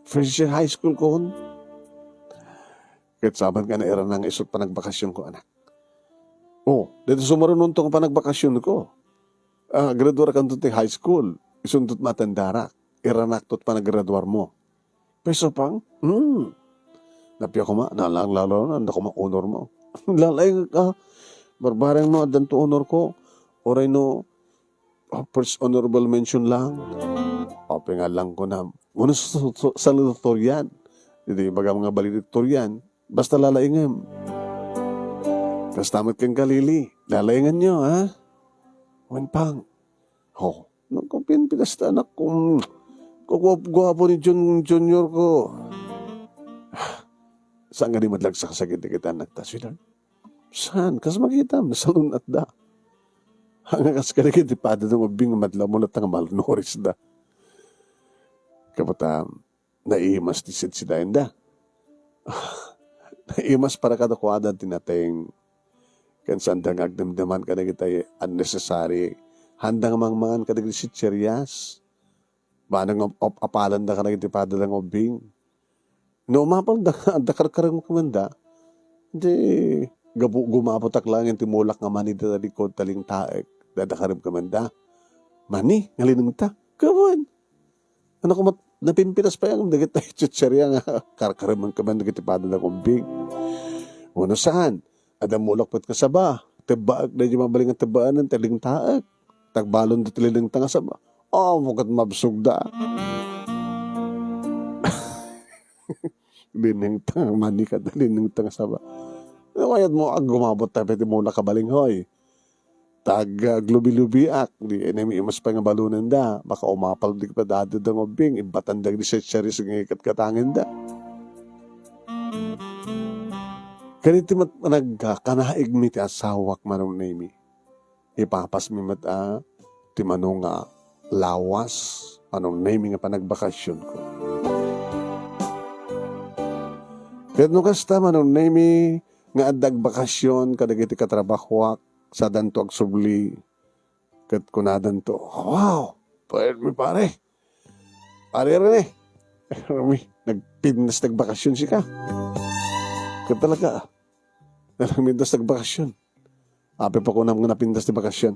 First year high school kon. Ket sabat nga nairana nga isut panagbakasyon ko, anak. Oh, dito sumarunong tong panagbakasyon ko. Ah, graduar kanto ti high school. Isuntot matendarak. Iranak tot panagraduar mo. Peso pang? Hmm. Napia koma, nalang lalo na, anda koma honor mo. Lalay ka. Barbareng no, addan to honor ko. Oray no, ah, first honorable mention lang. Apay nga lang ko na. Uno sa, sa, sa salutatorian. Hindi baga mga valedictorian. Basta lalaingem. Kasta met ken ka, Lily. Lalaingan nyo, ha? Wen pang. Oh, nagkapin pinasta anak ko. Mm. Kaguap-guapo ni Jun-, Junior ko. Saan nga di madlagsaksak iti kita anak ta, sweetheart? Saan? Kas makitam, nasalun-at da. Hanga kas kadagiti pada nga ubbing nga madla mo latta nga malnoris da. Kapatam, naimas ti sidsidaenda. Naimas para kadakuada ti nateng. Ken sanda nga agdamdaman kadagiti unnecessary. Handa nga mangmangan kadagiti sitserias. Banag nga ap-, apalanda kadagiti pada nga ubbing. No umapal da, da karkarem kemenda, di gapu-, gumaputak laeng ti mulak nga mani da likod ta lingtaek, da, da karem kemenda. Mani, nga linengta. Kawan. Ano ko mat-, napimpitas pay dagiti chicheria nga karkarem kemenda dagiti pada da kumbing. Uno saan, adda mulak pet nga saba, tebbaek da di mabalin nga tebbaanen, ta lingtaek. Tagbalon da ti linengta nga saba. Aw, ket mabsogda. Linengta nga mani kada linengta nga saba. Kayat mo, ag-, gumabot tayo pay ti mulak a balinghoy. Tag-, aglubi-lubiak, di, eh, naimas pay nga balonenda. Baka umapal di pa dati da nga ubbing, ibbatan da di secharis nga ikatkatangen da. Kani ti mat-, nagkanaig mi ti asawak, Manong Nemi. Ipapasmi met a ti mano nga lawas, Manong Nemi, nga panagbakasionko. Ket no kasta, Manong Nemi, nga adda agbakasion kadagiti katrabahoak, sadanto agsubli, ket kunadanto, "Wow! Pwede mi, pare! Pare, Rene! Rene, nagpintas nagbakasyon sika." Ket talaga, nalamidas nagbakasyon. Apay pa kunam nga napintas ti bakasyon?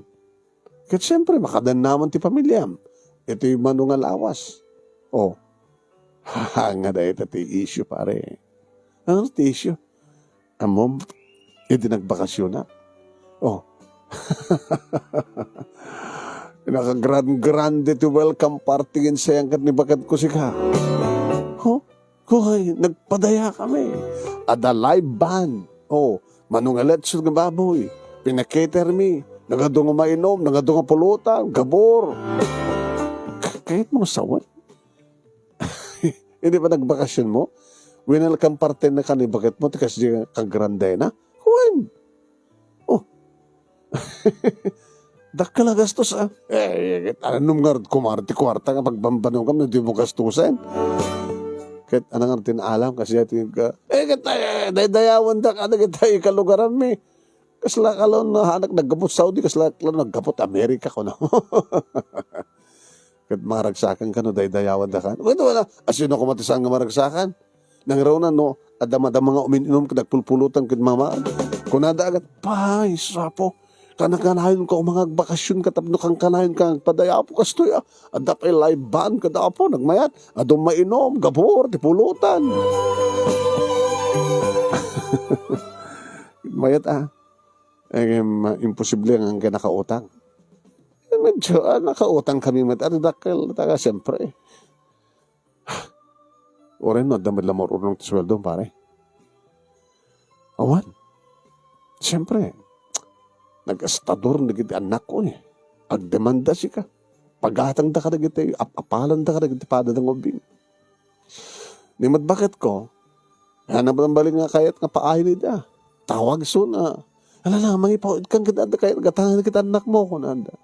Ket siempre, makadannaman ti pamilyam. Iti mano nga lawas. Oh. Nga dayta ti issue, pare. Ano ti issue? Ammom, idi nagbakasyon na. Oh. Nakagran-grande ti welcome party ken sayang ket ni baketko sika. Huh? Hoy, nagpadaya kami. Adda live band. Oh, mano nga lechon nga baboy. Pinakater mi. Nagadu nga mainom, nagadu nga pulutan, gabur. K-, kayat mo nga sawen? Hindi ba nagbakasyon mo? Winelcome party na ka ni baketmo, ti kasdi kagrande na? Wen. Oh. Dakkel a gastos, ah. Eh, ano ngarud kumar-, ti kuarta nga pagbambanogam no di mo gastusen? Ket ano ngarud ti naalam, kasi ati ka, eh, ket, eh, daydayawan da ka, dagiti ikalugaram mi. Kasla kalon, anak, naggapot Saudi, kasla kalon naggapot Amerika, kuno. Ket maragsakan kano, daydayawan da kan. Ket wala, asino koma ti saan nga maragsakan? Nangruna no, adda madama nga umin-inom ket agpulpulutan ket mama. Kunada agad, "Pay, sapo, kanakanayon ka umang agbakasyon ka tapno kankanayon ka agpadaya, Apo, kastoy, ah. Adda pay live band kada Apo, nagmayat. Adun mainom, gabur, ti pulutan." Mayat, ah. Eh, ma-, imposible nga angka nakautang. Eh, medyo, ah, nakautang kami met, ah, dakkel, taga, siyempre. Uray no, adda met la maururnong ti sueldo, pare. Awan. Siyempre, nagastador dagiti annakko, eh. Agdemanda sika. Pagatangda kadagiti, ap-, apalanda kadagiti pada nga ubbing. Ni met baketko, hanap ng bali nga kayat nga paayin ida. Tawag suna. Ala na, mangipaw-, kan kita, kayat gatangan kita anak mo, kunada.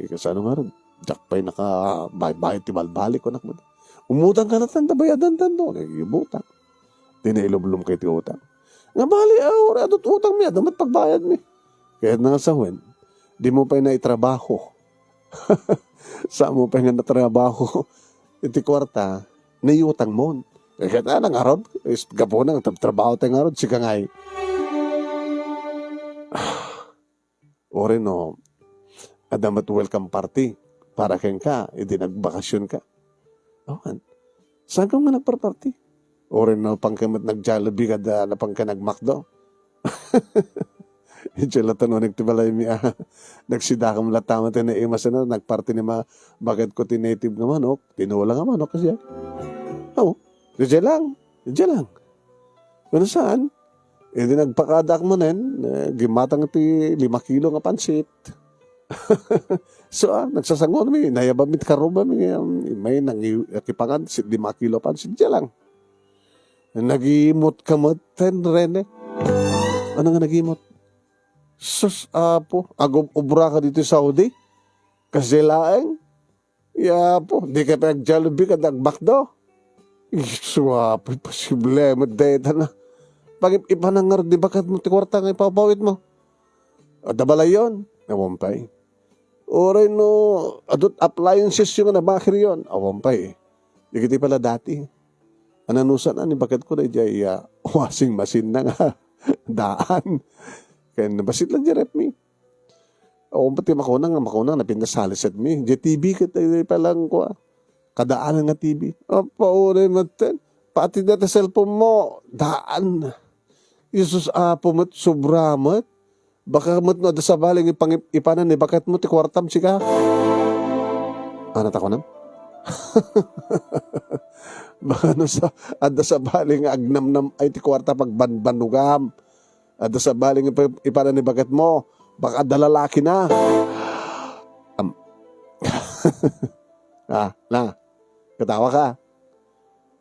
Ika, sano nga rin? Diak pay nakabaybayad ti balbalik ko, anak mo. Umutang ka na tan, tabayadan tan, no? Nagibutang. Di na ilublom kay ti utang. Nga bali, ah, uri adut utang mi, adamat pagbayad mi. Kaya na nga sawen, di mo pay naitrabaho. Sa mo pay nga natrabaho, iti kuarta, naiutang mo. Eh, kaya na nga ron, is, gapu na, tra-, trabaho tayo nga ron, sika ngay. Uri no, adda met welcome party para kenka, idi nagbakasyon ka. Awan. Saan ka nga nagparparty? Uri no, pangka met nag-Jollibee kada, na pangka nag-McDo. Iti latan unik ti balay mi, ah. Nagsidakam latan ti naimas na, nagparty ni ma-, baketko ti native nga manok, tinula nga manok, kasi, ah. Oo. Diyan lang. Diyan lang. Kung saan, eh, di nagpakadaak manen, eh, gimatang ti lima kilo nga pansit. So, ah, nagsasangon mi, nayabam mi ti karruba mi, um, may nangi-, nakipangan, si-, lima kilo pansit, diyan lang. Nagimot ka met, ten, Rene. Ano nga nagimot? Sus, apo, agub-, ubra ka dito sa Saudi? Kasi laeng? Ya po, di ka pag-Jollibee ka nagmakdo. Suwapo, imposible met dayta na. Pag ipanangar, di ba kat mo ti kwarta nga ipapawit mo? Adda balayon? Awan pay. Uray no, adut appliances yung nabakir yon. Awan pay. Di kita pala dati. Ananusan a ni baketko daydiay, ah, washing machine na nga daan. Ken bassit lang diay ref mi. Awan pay ti makuna nga, makuna nga napinasaliset mi. Diay T V ket daydiay pay lang kua. Kadaanan nga T V. Apo, uray metten. Pati dayta cellphone mo, daan. Jesus, Apo met, sobra met. Baka met no adda sabali nga ipangip-, ipanan ni baketmo ti kuartam sika. Ania ta kunam? Baka no sa, adda sabali nga agnamnam-ay ti kuarta pagbanbanogam. Adda sabali nga ipa-, ipanan ni baketmo. Baka adda lalaki na. Am-, ah, na. Katawa ka.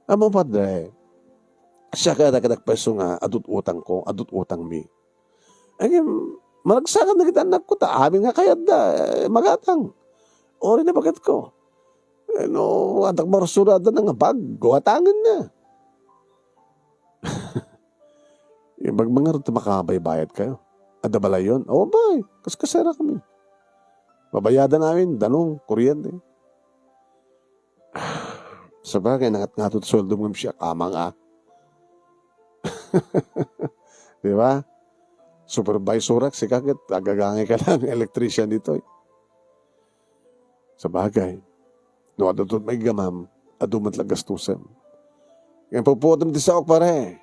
Ammom, padre. Siak kayat a kadagpayso nga adut utangko, adut utangmi. Ay, maragsakan dagiti annakko, ta amin nga kayatda, eh, magatang. Uray ni baketko. Eh, no, adda marsurada na nga bag, guatangenna. Imbag man ngarud ti makabaybayad kayo. Adda balayon? Awan pay, kaskasera kami. Babayadan amin, danum, kuryente. Sabagay, nangatngato ti sueldom ngem siak, amang a. Di ba? Supervisorak, sika ket agagangay ka lang, electrician ditoy. Sabagay, no adda met maigamam, adu met la gastusem. Ngem puppuotem ti saok, pare.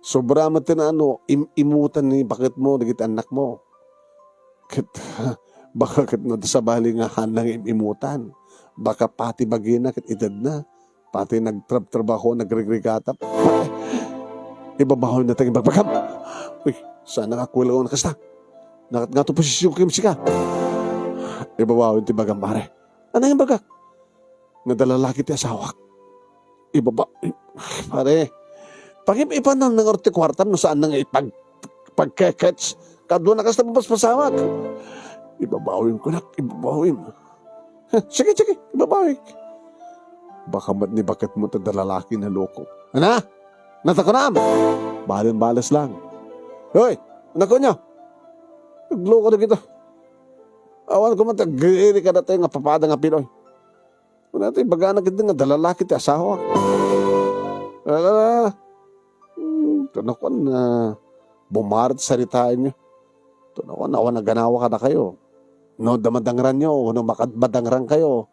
Sobra met ti naano, im-imutan ni baketmo dagiti annakmo. Ket, baka ket no adda sabali nga haanna nga im-imutan, baka pati bagina ket itedna, pati nagtrab-trabaho, nagrigrigata, pati ibabawinna ti ibagbagam. Uy, saan nga kuwelon kasta? Nangatngato posisyon ken sika. Ibabawin ti bagam, pare. Ania nga imbagak? Nga adda lalaki ti asawak. Ibaba-, ay, pare. Pangip-ipanan na ngarud ti kuartam no saanna nga ipag-, pagkekets. Kaduana kasta mapaspasamak. Ibabawim, kunak, ibabawim. Heh, sige, sige, ibabawik. Baka met ni baketmo ti adda lalaki, naloko. Ania? Ania ta kunam? Balen-bales lang. Hoy, ania kunam? Nagloko na kita. Awan ko man, tagriri ka dati nga papada nga Pinoy. Kuna ti ibagana ket nga adda lalaki ti asawak. Ala, hmm, ito na kuan, ah, bumarit saritaenyo. Ito na kuan, awan a ganawa kadakayo. No, adda madangranyo, no, makad-, madangran kayo.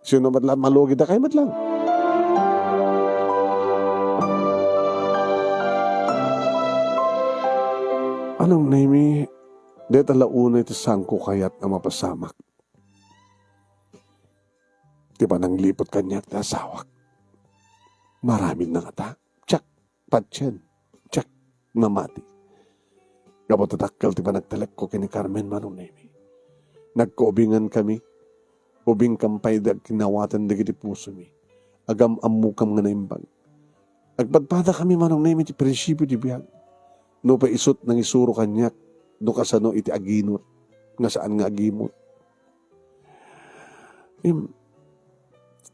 Sino met lang malugi, dakayo met lang. Manong Nemi, deta la unay ti saanko kayat a mapasamak. Ti panangliput kaniak ti asawak. Maramin na ngata. Check. Patien. Check. Namati. Gapu ta dakkel ti panagtalekko ken ni Carmen, Manong Nemi. Nagkaubingan kami. Ubingkam pay ti agkinawatan dagiti pusomi. Agam-ammokam nga naimbag. Agpadpada kami, Manong Nemi, ti prinsipio ti biag. Nupay isut nangisuro kaniak no kasano iti aginot nga saan nga agimut. Im,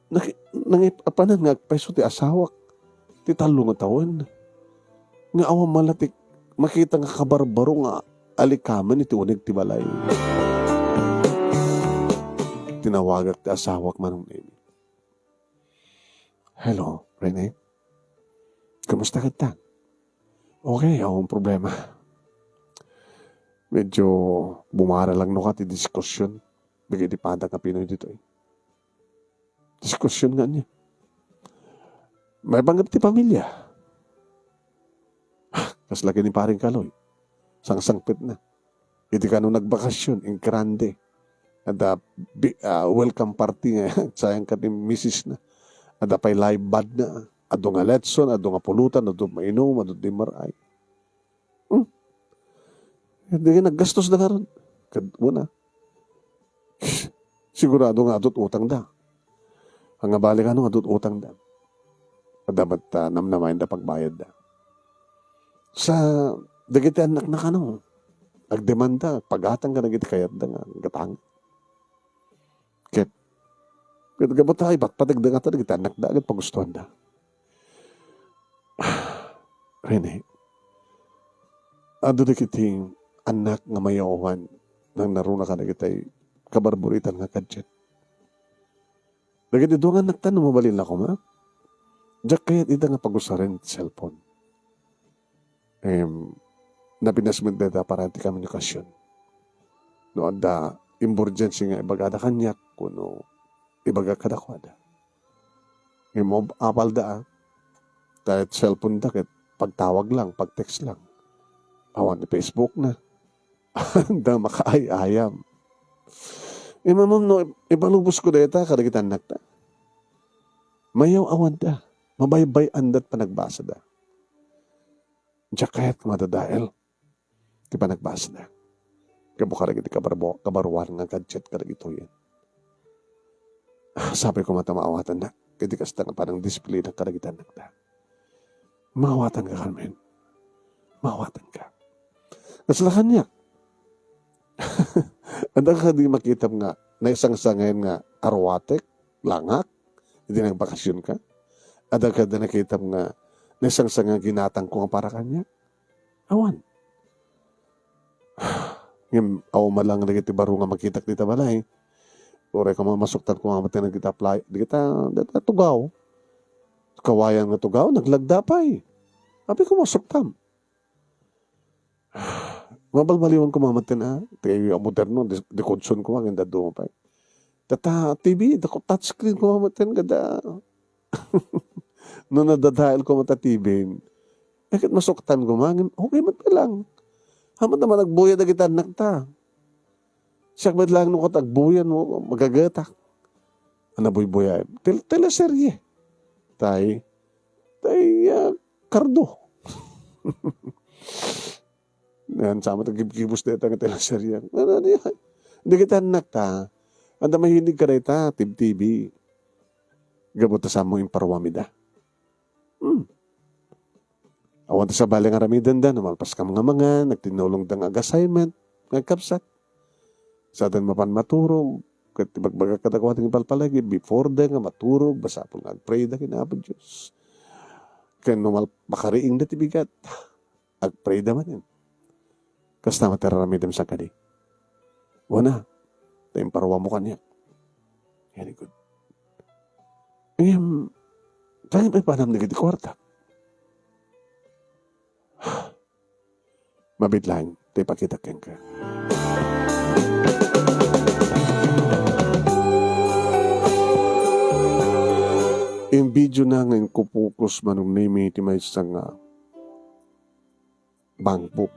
naki-, nangip-apanan nga agpayso ti asawak ti tallo nga tawen. Nga awan man la ti makita nga kabarbaro nga alikamen iti uneg ti balay. Tinawagak ti asawak, Manong Nemi. Hello, Rene. Kumusta ka ta? Okay, awan problema. Medyo bumara lang no ka ti diskusyon dagiti padak nga Pinoy ditoy. Diskusyon nga ania? Maipanggep ti pamilya. Kasla ken ni Paring Kaloy. Sangsangpet na. Iti kano nagbakasyon, ingrande. Adda bi-, ah, welcome party nga sayang ket ni misis na. Adda pay live band na. Adu nga letson, adu nga pulutan, adu mainum, adu di maray. Hmm. Di nga naggastos da ngarud. Kad-, una. Sigurado nga adut utang da. Ang nga balik ano, adut utang da. Adda met, ah, namnamaen da pagbayad da. Sa dagiti annak na kano, agdemanda, pagatang ka dagiti kayat da nga gatang. Ket, ket gapu ta, ipatpateg da nga ta dagiti annak da, agad pagustuhan da. Rene, adu dagiti annak nga mayawan, nang naruna ka dagiti kabarburitan nga gadget. Dagiti dua nga annakta, no mabalin la koma, Diak kayat ita nga pagusaren ti cellphone. Em, napinas met dayta para ti komunikasion. No adda emergency nga ibagada kaniak, kuno ibagak kadakuada. Ngem apalda, a, ta cellphone da ket pagtawag lang, pag-text lang. Awan ni Facebook na. Anda makaay-ayam. Imamom no, ipalubosko dayta kadagiti annakta. Mayaw-awan da. Mabaybay-an da ti panagbasa da. Diak kayat nga madadael ti panagbasa da. Gapu kadagiti kabarbo-, kabaruan nga gadget kadagitoyen. Ah, sapay koma ta maawatan na. Iti kasta nga panang discipline kadagiti annakta. Maawatan ka, Carmen. Maawatan ka. Kasla kaniak. Adda kadi makitam nga naisangsangayan nga aruatek, langak, iti nagbakasyon ka? Adda kadi nakitam nga naisangsangayan nga ginatangko nga para kaniak? Awan. Ngem, awan man lang dagiti baro nga makitak dita balay. Uray koma masuktan koma met dagita apply, dagita, dagita tugaw. Kawayan nga tugaw, naglagda pay. Apay koma masuktam. Mabalbaliwan koma met, a, ti moderno, di, di konsol koma, ken dadduma pay. Data T V, dako touchscreen koma met, kada no nadadael koma ta T V, ket masuktan koma, ngem okay met lang. Hamat naman agbuya dagiti annakta. Siak met lang no ket agbuya no magagetak. Ana buybuya? Tel-, teleserye. Tay, tay, ah, kardo. Yan, sama ta gibgibus dayta nga teleserye. Ano, ano yan? Dagiti annakta, anda mahilig kadayta, T V, T V. Gapu ta saan mo imparuam ida. Hmm. Awan ta sabali nga aramidenda, no malpas kam nga mangan, nagtinulongda nga ag-assignment, nga agkabsat. Saan mapan maturog, ket ibagbagak kadakuada nga ipalpalagip, before da nga maturog, masapul nga agpray da ken Apo Dios. Ken no mal-, makariingda ti bigat, agpray da manen. Kasta met ti aramidem saan kadi? Wen a, ta imparuammo kaniak. Very good. Ngem, tangem ay panam dagiti kuarta. Mabiit laeng ti ipakitak kenka. In video na nga inkupokus manong name ti maysa nga bank book.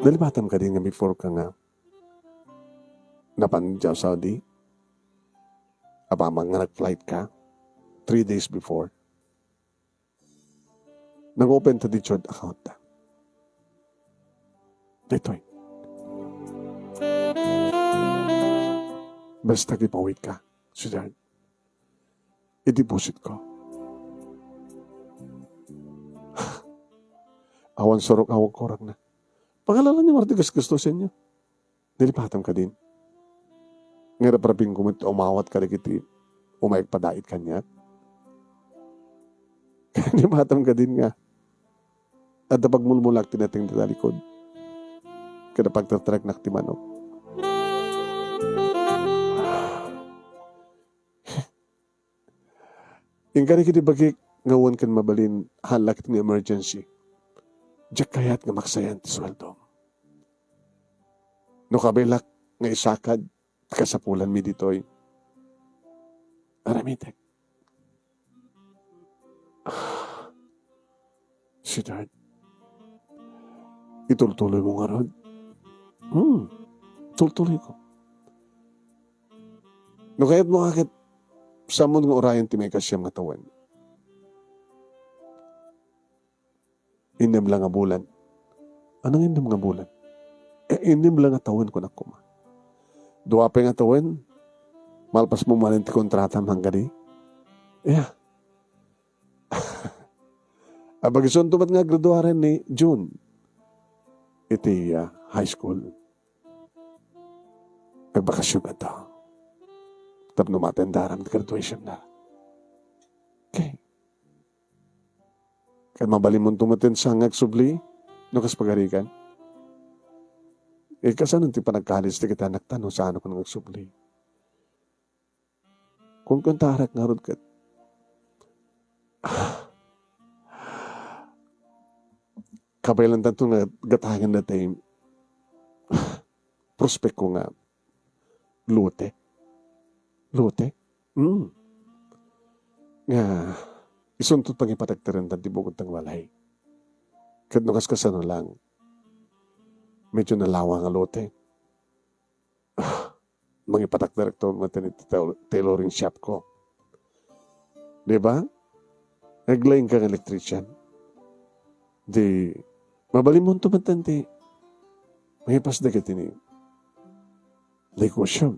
Nalipatam kadi nga before ka nga napan idiay Saudi? Apaman nga nag-flight ka, three days before, nag-open ta ti joint account ta. Daytoy. Basta ipawit ka, sweetheart. I-deposit ko. Awan surok, awan kurang na. Pangalalan niyo, Marti, gas-gastusen niyo. Nalipatam kadin. Nga rapraping ko met umawat kadagiti umay agpadait kaniak. Nalipatam kadin nga adda pagmulmulak ti nateng ti talikod. Kada pagtatreknak ti manok. Inkari iti bagik nga awan ken mabalin, haan la ket nga emergency. Diak kayat nga maksayan ti sueldom. No kabilak nga isakad ti kasapulanmi ditoy, aramidek. Sweetheart, itultuloy mo ngarud? Hmm, tultuloy ko. No kayat mo, akit, sammon nga urayan ti maikasiam nga tawen. Innem la nga bulan. Anong innem nga bulan? Eh, innem la nga tawen, kunak koma. Dua pay nga tawen, malpas mo manen ti kontrata, manggadi. Yeah. Abagisunto met nga graduaren ni June iti, ah, high school. Nagbakasyon kata tapno matendaram ti graduation na. Okay. Ket mabalinmonto met ti sangag subli no kas pagarigan. Eh, kasano ti panagkalis ti kita nakta no saan ko nga agsubli? Kunkuntarak ngarud ket Kabaylantanto nga gatangen daytoy prospekko nga lote. Lote? Mm. Nga isunto ti pangipatakderentan ti bukod ti balay. Ket no kas-, kasano lang, medyo nalawa nga lote. Mangipatakder ito met iti tail-, tailoring shop ko. Di ba? Naglaing ka nga electrician. Di, mabalinmo ito met ti mangipas dagiti ni negosyo.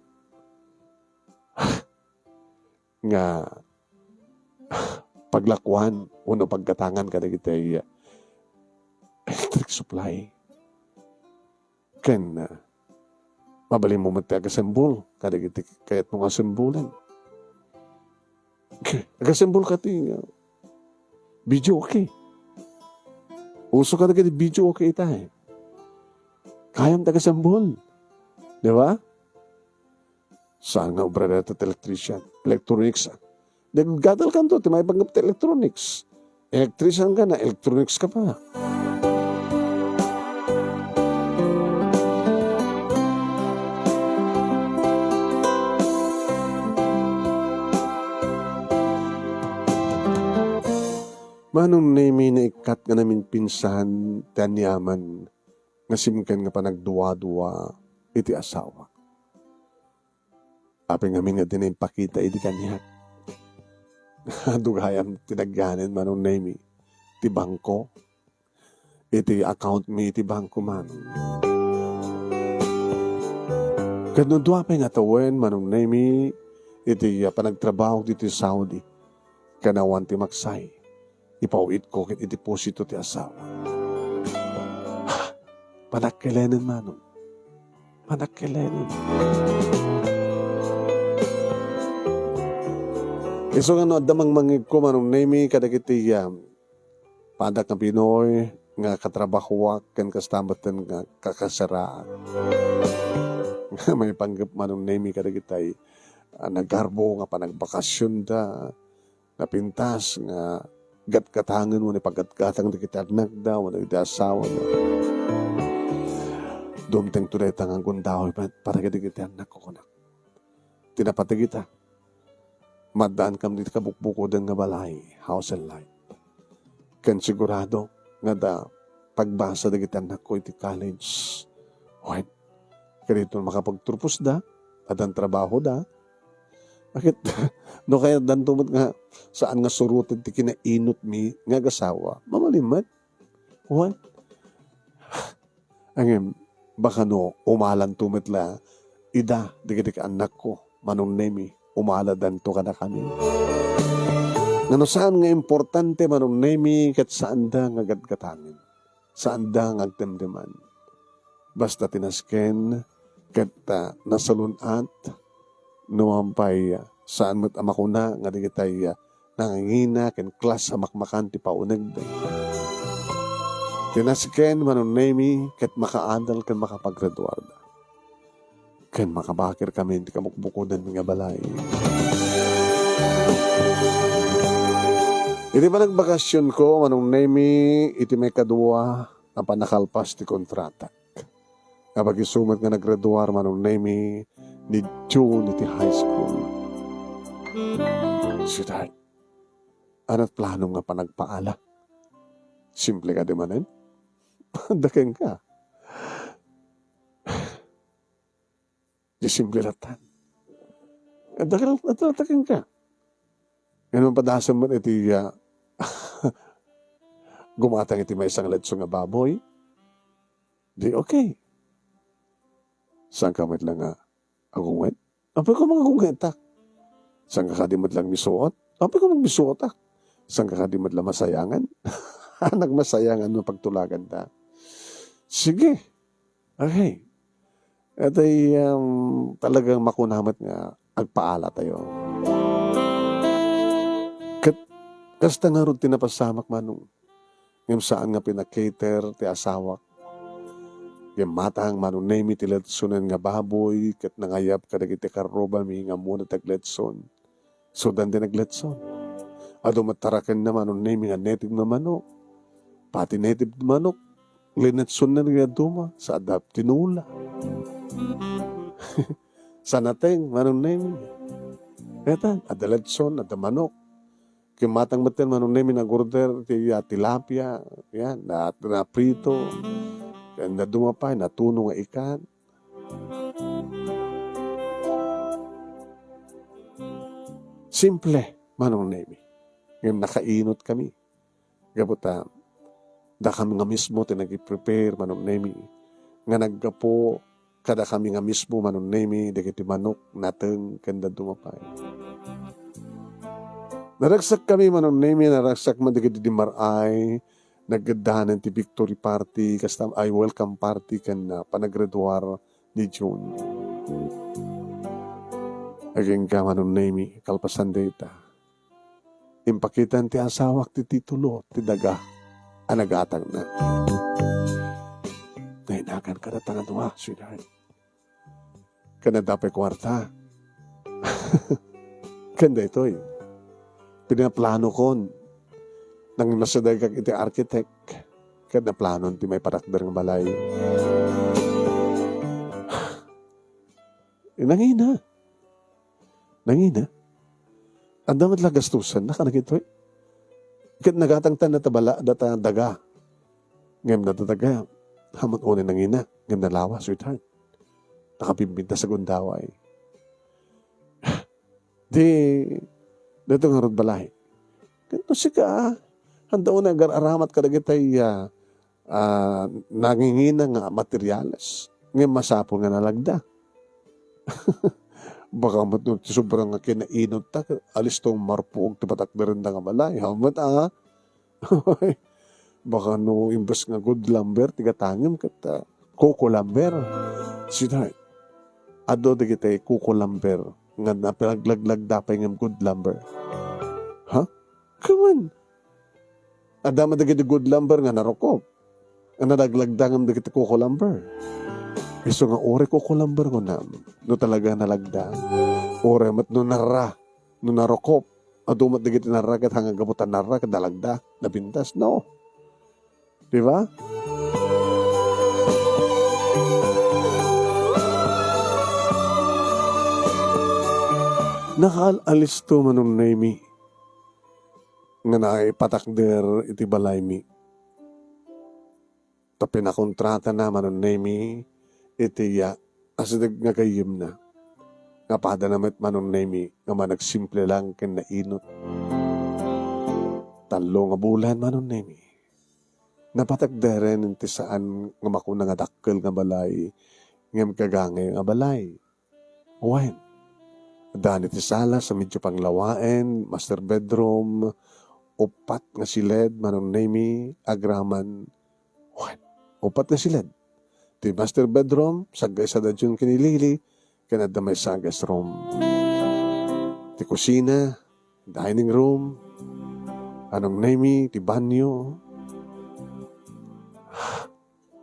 Nga paglakuan wenno paggatangan kadagiti electric supply. Ken, ah, mabalinmo met ti agasembol kadagiti kayatmo nga asembolen. Agasembol ka ti, ah, video okay. Uso kadagiti video okay ita, eh. Kayam ti agasembol. Di ba? Saan nga obra dayta ti electrician? Electronics. Di, gadal kanto, ti maipanggep ti electronics. Electrician ka na, electronics ka pa. Manong Nemi, naikkat nga naminpinsan ti aniaman nga simken nga panagduadua iti asawa. Apay ngamin nga dina impakita idi kaniak. Adu gayam ti nagganen, Manong Nemi, ti bangko, iti account mi iti bangko, Manong. Ket no dua pay nga tawen, Manong Nemi, iti, ah, panagtrabaho ditoy Saudi, ken awan ti maksay, ipaw-itko ket ideposito ti asawa. Panagkelenen, Manong. Panagkelenen. Isu nga no adda mangmangngegko, Manong Nemi, kadagiti, ah, padak nga Pinoy nga katrabahoak ken kasta metten nga kakasaraak. Nga maipanggep, Manong Nemi, kadagitay, ah, nagarbo nga panagbakasionda, napintas nga gatgatangen wenno ipaggatgatang dagiti annakda wenno dagiti asawada. Dumtengto dayta nga gundaway para kadagiti annakko, kunak. Ti napateg ita, maaddaankami iti kabukbukoden nga balay, house and life. Ken sigurado nga adda pagbasa dagiti annakko iti college. Wen, kadaytoy makapagturposda, addan trabahoda. Ket no kayatdanto met nga saan nga suroten ti kinainutmi nga agasawa, mabalin met. Wen, ngem, baka no umalanto met la ida dagiti annakko, Manong Nemi, umaladanto kadakami. Nga no saan nga importante, Manong Nemi, ket saanda nga gatgatangen, saanda nga agdemdeman. Basta ti nasken ket, ah, nasalun-at, no man pay, ah, saan met a makuna nga dagitay, ah, nangangina ken class a makmakan ti paunegda. Ti nasken, Manong Nemi, ket makaadal ken makapagraduarda. Ken makabakirkami ti kabukbukodenmi nga balay. Iti panagbakasionko, Manong Nemi, iti maikadua a pannakalpas ti kontrata. Apay isu met nga naggraduar, Manong Nemi, ni June iti high school. Sweetheart, ania ti planom nga panagpaala? Simple kadi manen? Adda kenka. Di simple latta. Adda, adda latta kenka. Ngem padasem met iti, ah, gumatang iti maysa nga ledsong nga baboy. Di okay. Saanka met la nga agungwet? Apay ko, mangagungetak. Saanka kadi met la nga misuot? Apay ko, magmisuotak. Saanka kadi met la masayangan? Nagmasayangan no pagtulaganta. Sige. Okay. Ito'y, um, talagang makuna met nga agpaala tayo. Ket kasta ngarud ti napasamak, Manong. Ngem saan nga pinakater ti asawak. Ngem matang, Manong Nemi, ti ledsonen nga baboy, ket nangayab kadagiti karrubami nga ammona ti agledson. Saan ti nagledson. Adu met tarakenna, Manong Nemi, nga native nga manok. Pati native manok, linetson na nga duma, sa adda tinola. Sa nateng, Manong Nemi. Kayatan, adda letson, adda manok. Kimmatang metten, Manong Nemi, nag-order ti, ah, tilapia, yan, na, na prito. Ken na duma pay, natuno nga ikan. Simple, Manong Nemi. Ngem nakainot kami. Gapu ta, dakami nga mismo ti nag-prepare, Manong Nemi, nga naggapu kadakami nga mismo, Manong Nemi, dagiti manok, nateng, ken dadduma pay. Naragsak kami, Manong Nemi, naragsak man dagiti dimmaray, naggaddanan ti victory party, kasta ay welcome party ken, ah, panagraduar ni June. Agingga, Manong Nemi, kalpasan dayta, impakitan ti asawak ti titulo ti daga a nagatangna. Nainagan kadata nga dua, sweetheart. Ken adda pay kuarta. Ken daytoy, pinaplanokon. Nanginasidegak iti architect, ket naplanon ti maipatakder nga balay. Nangina. Nangina. Adda met la gastusan, nakana kitoy. Ket nagatangtan data bala-, data daga. Ngem data daga, ammom unay nangina, ngem nalawa, sweetheart. Nakabimbinta sa gundaway. Di, dito nga rod balay. Ket no sika, adda unay agar-aramat kadagitay, ah, ah, nangingina nga materials. Ngem masapul nga nalagda. Baka met no ti sobra nga kinainot ta, alisto marpuog ti patakderenda nga balay. Hamet, ah. Baka no imbes nga good lumber, ti gatangem ket, ah, coco lumber. Sweetheart, adu dagiti coco lumber nga napalaglaglag da pay ngem good lumber. Ha? Kaman. Adda met dagiti good lumber nga narukop. Nga nalaglagda ngem dagiti coco lumber. Isu nga uray coco lumber ngunam, no talaga nalagda. Uray met no narra, no narukop. Adu met dagiti narra ket hanggabutan narra ket nalagda, nabintas. No. Di ba? Nakaal-alisto, Manong Nemi, nga naipatakder iti balaymi. Ta pinakontratana, Manong Nemi, iti, ah, asideg nga gayyemna. Nga padana met, Manong Nemi, nga managsimple lang ken nainot. Tallo nga bulan, Manong Nemi. Napatakderen ti saan nga makuna nga dakkel nga balay, ngem gagangay nga balay. Wen, adda ni ti sala sa medyo panglawaen, master bedroom, upat nga siled, Manong Nemi, agraman. Wen, upat nga siled. Ti master bedroom, saggaysada diyon kinilili, ken adda maysa a guest room. Ti kusina, dining room, Manong Nemi, ti banyo.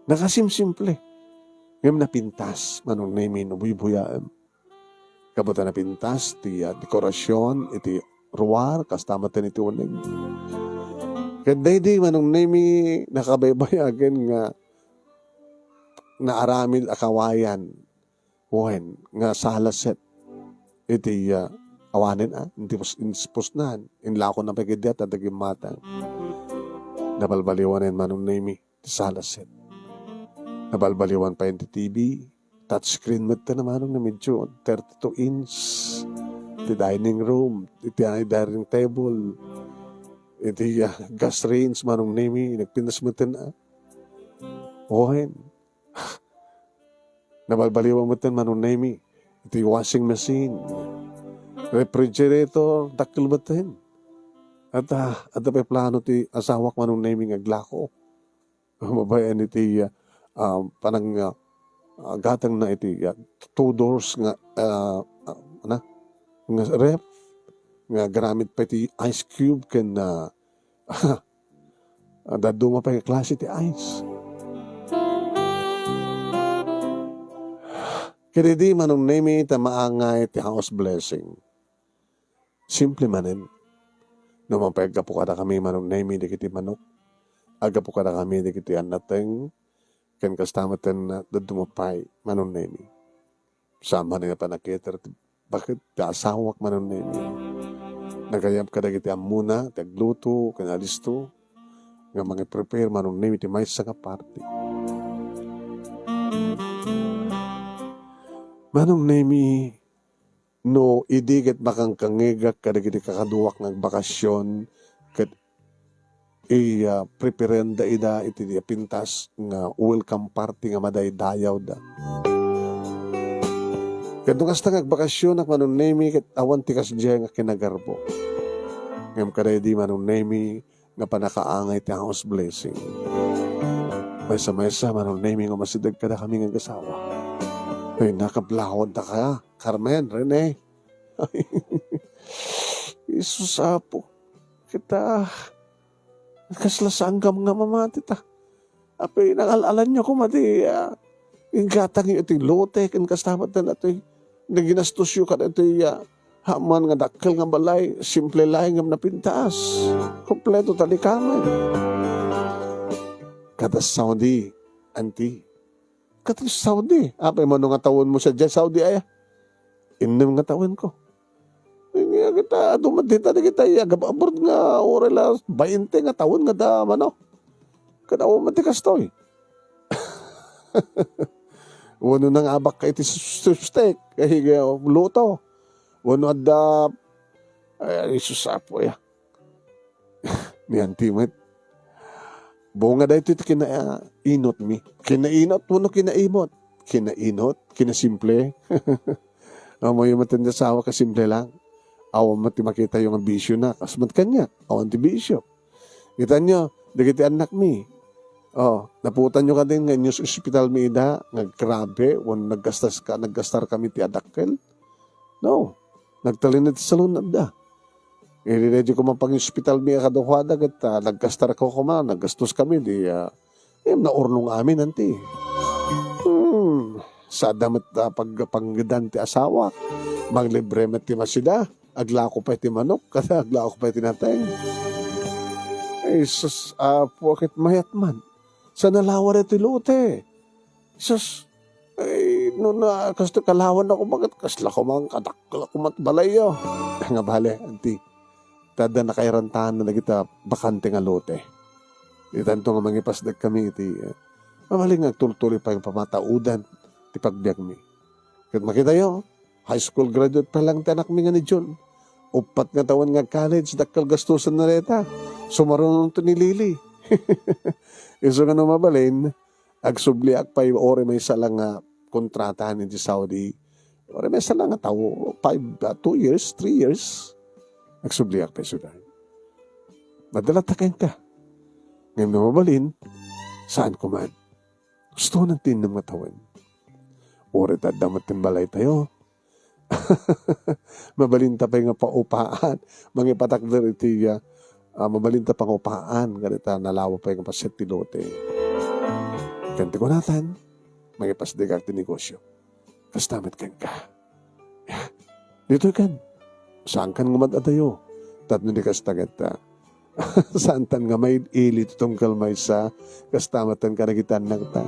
Nakasimsimple. Ngem napintas, Manong Nemi, no buybuyaem. Gapu ta napintas ti, ah, dekorasion iti ruar, kasta met iti uneg. Ket daydi, Manong Nemi, nakabaybayagen nga naaramid a kawayan. Wen, nga sala set iti, ah, awanen, ah, iti pus-, ins-, pusnan, inlako na pay ket diat, adda gimmatang. Nabalbaliwanen, Manong Nemi, ti sala set. Nabalbaliwan pay ti T V, touchscreen met ti namanong na medyo thirty-two inch, ti dining room, iti dining table, iti, ah, gas range, Manong Nemi, nagpintas met na. Wen, Nabalbaliwan metten, Manong Nemi, iti washing machine, refrigerator, dakkel metten. Adda, adda pay plano ti asawak, Manong Nemi, nga aglako. Babaen iti, ah, ah, panang, ah, ah, gatangna iti, ah, two doors nga, ah, ah, ana, nga ref, nga agraman pay ti ice cube ken, ah, dadduma pay nga klase ti ice. Ket idi, Manong Nemi, ta maangay ti house blessing. Simple manen. No man pay aggapu kadakami, Manong Nemi, dagiti manok, aggapu kadakami dagiti annateng, ken kasta met ti dadduma pay, Manong Nemi. Saan manen nga pannakiter ti baket ti asawak, Manong Nemi. Nagayab kadagiti ammona ti agluto ken alisto nga mangi-prepare, Manong Nemi, ti maysa nga party. Manong Nemi, no idi ket makankangegak kadagiti kakaduak nga agbakasyon, ket i, ah, preparenda ida iti di pintas nga welcome party nga madaydayawda. Ket no kasta nga agbakasyonak, Manong Nemi, ket awan ti kasdiay nga kinagarbo. Ngem kadaydi, Manong Nemi, nga pannakaangay ti house blessing. Maysa-maysa, Manong Nemi, nga umasideg kadakami nga agasawa. Ay, nakablawanda ka, Carmen, Rene. Ay, Jesus, Apo. Kita, kasla saan nga mamati ta. Apay, nangal-alanyo koma ti, ah, inggatangyo iti lote, ken kasta met daytoy. Naginastosyo kadaytoy, ah, aman nga dakkel nga balay, simple laeng ngem napintas. Kompleto ta di kamen. Kada Saudi, anti. Kada Saudi. Apay, mano nga tawenmo sadiay Saudi, aya? Innem nga tawenko. Nga kita, adu met dita dagiti agab-abroad nga uray la bainte nga tawen nga da, mano. Ket awan met ti kastoy. Wenno nangabakka iti s-, s-, steak, ay, luto. Wenno adda, ay, Jesus, Apo, ya. Ni anti met. Bunga daytoy ti kinainotmi. Kinainot wenno kinaimot? Kinainot, kinasimple. Ammoyo met ti asawa, kasimple lang. Awan met ti makitayo nga bisiona, kas met kaniak, awan ti bisio. Kitaenyo, dagiti annakmi. Oh, naputanyo kadin nga inyus ospitalmi ida, nga grabe, wen naggastas ka, naggastar kami ti adakkel. No, nagtalin ti salon adda. Idi daydi koma pangospitalmi a kaduadada, ket, ah, naggastar ko koma, naggastos kami, di, ah, em, naurnong amin, anti. Hmm, sada met, ah, pagpanggedan ti asawak, manglibre met ti masida, aglako pay ti manok, kada aglako pay ti nateng. Ay, sus, Apo, ket mayat man. Sa nalawa daytoy lote. Sus, ay, no na, kastoy kalawan ako, baket kasla ko man, kadakkel ko man balayyo. Nga bale, anti, ta adda nakairantanan dagita bakante nga lote. Itanto nga mangipasdek kami iti, eh, mabalin nga agtultuloy pay nga pamataudan ti pagbiagmi. Ket makitayo, high school graduate pa lang ti anakmi nga ni Jun. Uppat nga tawen nga college, dakkel gastusen na dayta. Sumaruno ti ni Lily. Isu nga no mabalin, agsubliak pay uray maysa lang nga kontrata iti Saudi. Uray maysa lang nga tao, five, ah, two years, three years. Agsubliak pay suda. Madala ta kenka. Ngem no mabalin, saan ko man. Gusto na ti innem nga tawen. Uray ta adda met ti balaytayo. Mabalinta pay nga paupaan. Mangipatakder iti, ah, ah, mabalinta pangupaan. Kadita nalawa pay nga paset ti lote. Ken ti kunatan, mangipasdek ti negosyo. Kasta met kenka. Ya, ditoy kan. Saan kan nga mad-adayo? Tapno di kasta ket, ah, saantan nga maid-ili ti tunggal maysa, kasta met kadagiti annakta.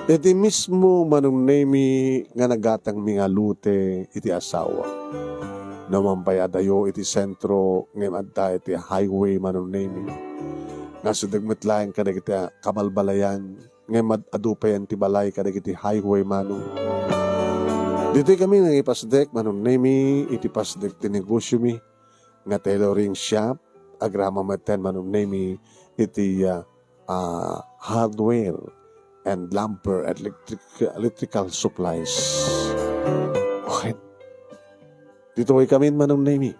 Iti mismo Manong Nemi nga nagatangmi nga lote iti asawa. No man pay adayo iti sentro ngem adda iti highway, Manong Nemi. Nga sideg met laeng kadagiti kabalbalayan ngem ad-, adu pay ti balay kadagiti highway, Manong. Ditoy kami nangipasdek, Manong Nemi, iti pasdek ti negosyomi nga tailoring shop, agraman metten, Manong Nemi, iti, ah, ah, hardware and lumber, electric-, electrical supplies. Okay. Ditoy kami, Manong Nemi,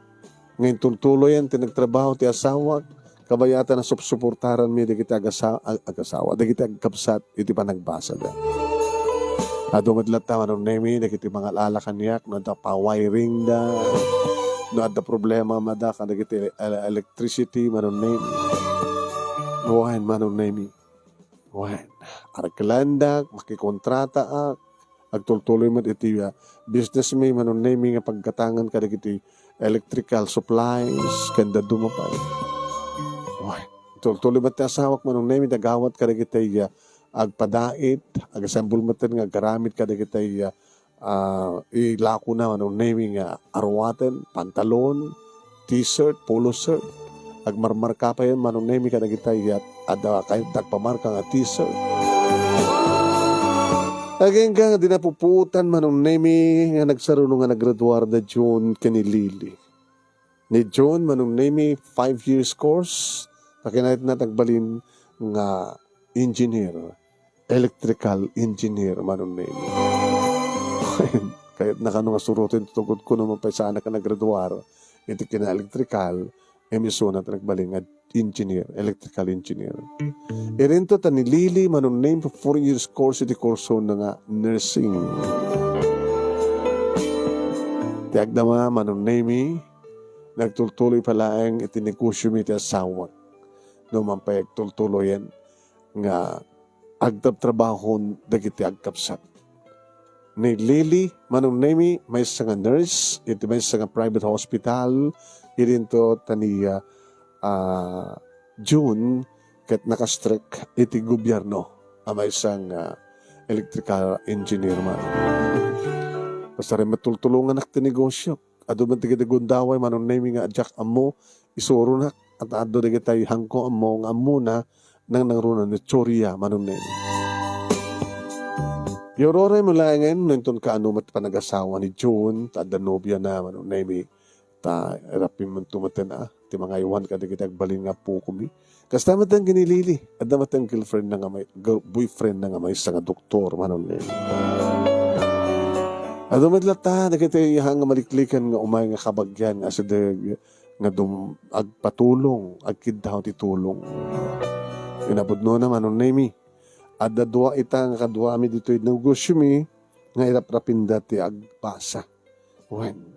nga intultuloyen ti nagtrabaho ti asawak, kabayatan a supsuportaranmi dagiti agasa-, ag-, agasawa, dagiti agkabsat iti panagbasada. Adu met latta, Manong Nemi, dagiti mangal-ala kaniak, no adda pa-wiring da, no adda problema mada kadagiti ele-, ele-, electricity, Manong Nemi. Wen, Manong Nemi. Wen, areklandak, makikontrataak, agtultuloy met iti, ah, business mi, Manong Nemi, nga paggatangan kadagiti electrical supplies, ken dadduma pay. Wen, tultuloy met ti asawak, Manong Nemi, nagawat kadagiti, ah, agpadait, agasambol met nga agaramid kadagiti, ah, ah, ilakona, Manong Nemi, nga aruaten, pantalon, t-shirt, polo shirt. Agmarmarka pay, Manong Nemi, kadagita iyat adda kayat agpamarka nga t-shirt. Agingga nga di napupuotan, Manong Nemi, nga nagsaruno nga naggraduar da June ken ni Lily. Ni June, Manong Nemi, five years course, ta kinayatna agbalin nga engineer, electrical engineer, Manong Nemi. Kayatna kano nga suroten ti tugotko no mapay saanak a naggraduar iti kina-electrical, em, isuna ta nagbalin nga engineer, electrical engineer. Irinto ta ni Lily, Manong Nemi, four years course iti kursona nga nursing. Ti agdama, Manong Nemi, nagtultuloy pa laeng iti negosyo mi ti asawak. No man pay agtultuloyen nga agtrabtrabahon dagiti agkabsat. Ni Lily, Manong Nemi, maysa nga nurse iti maysa nga private hospital, irinto ta ni, ah, ah, June, ket nakastrek iti gobierno a maysa nga electrical engineer man. Basta rin matultulonganak ti negosyo. Adu met dagiti gundaway, Manong Nemi, nga diak ammo, isuronak, at adu dagiti hangko ammo nga ammona, nangnangruna ni Choria, Manong Nemi. Yororay mo laengen, no inton kaano met panagasawa ni June, ta adda nobiana, Manong Nemi, ta irappimanto met a, ti mangaywan kadagiti agbalin nga appokomi. Kasta met ang kinilili, adda met ang girlfriend na nga may, gir-, boyfriend na nga maysa nga doktor, Manong Nemi. Adda met latta, dagiti iyahang nga maliklikan nga umay nga kabagian nga asideg nga dum-, agpatulong, agkiddaw ti tulong. Inapudno na, Manong Nemi. Adda dua ita nga kaduami ditoy negosyo mi nga iraprapinda ti agbasa. Wen,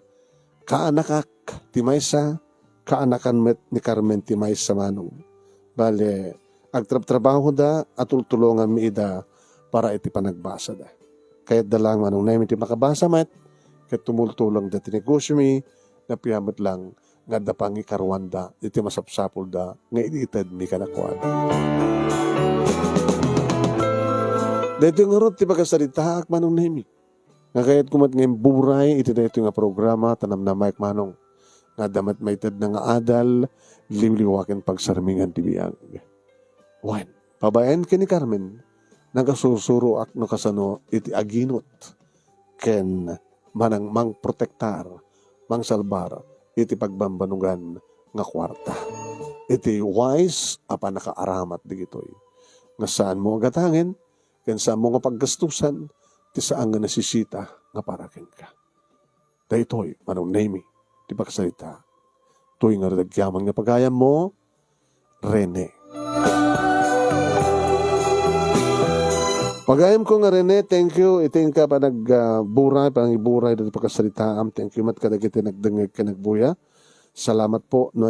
kaanakak ti maysa, kaanakan met ni Carmen ti maysa, Manong. Bale, agtrabtrabahoda a tultulonganmi ida para iti panagbasada. Kayatda lang, Manong Nemi, ti makabasa met, ket tumultulongda ti negosyo mi, napia met lang nga adda pangikaruanda iti masapsapulda nga itedmi kadakuada. Daytoy ngarud ti pakasaritaak, Manong Nemi. Nga kayatko met nga imburay iti daytoy nga programa, ta namnamaek, Manong, nga adda met maitedna nga adal, liwliwa ken pagsarmingan ti biag. Wen, babaen ken ni Carmen, nagasursuroak no kasano iti aginot ken manang-, mangprotektar, mangsalbar iti pagbambanugan nga kuarta. Iti wise a pannakaaramat dagitoy. Nga saanmo a gatangen, ken saanmo nga paggastusan ti saan nga nasisita nga para kenka. Daytoy, Manong Nemi, ti pagsarita. Toy nga agyaman nga pagayammo, Rene. Pagayamko nga Rene, thank you. Iti inka panag, ah, buray, panangiburay dito pagkasaritaam. Thank you met kadagiti nagdengngeg ken nagbuya. Salamat po. No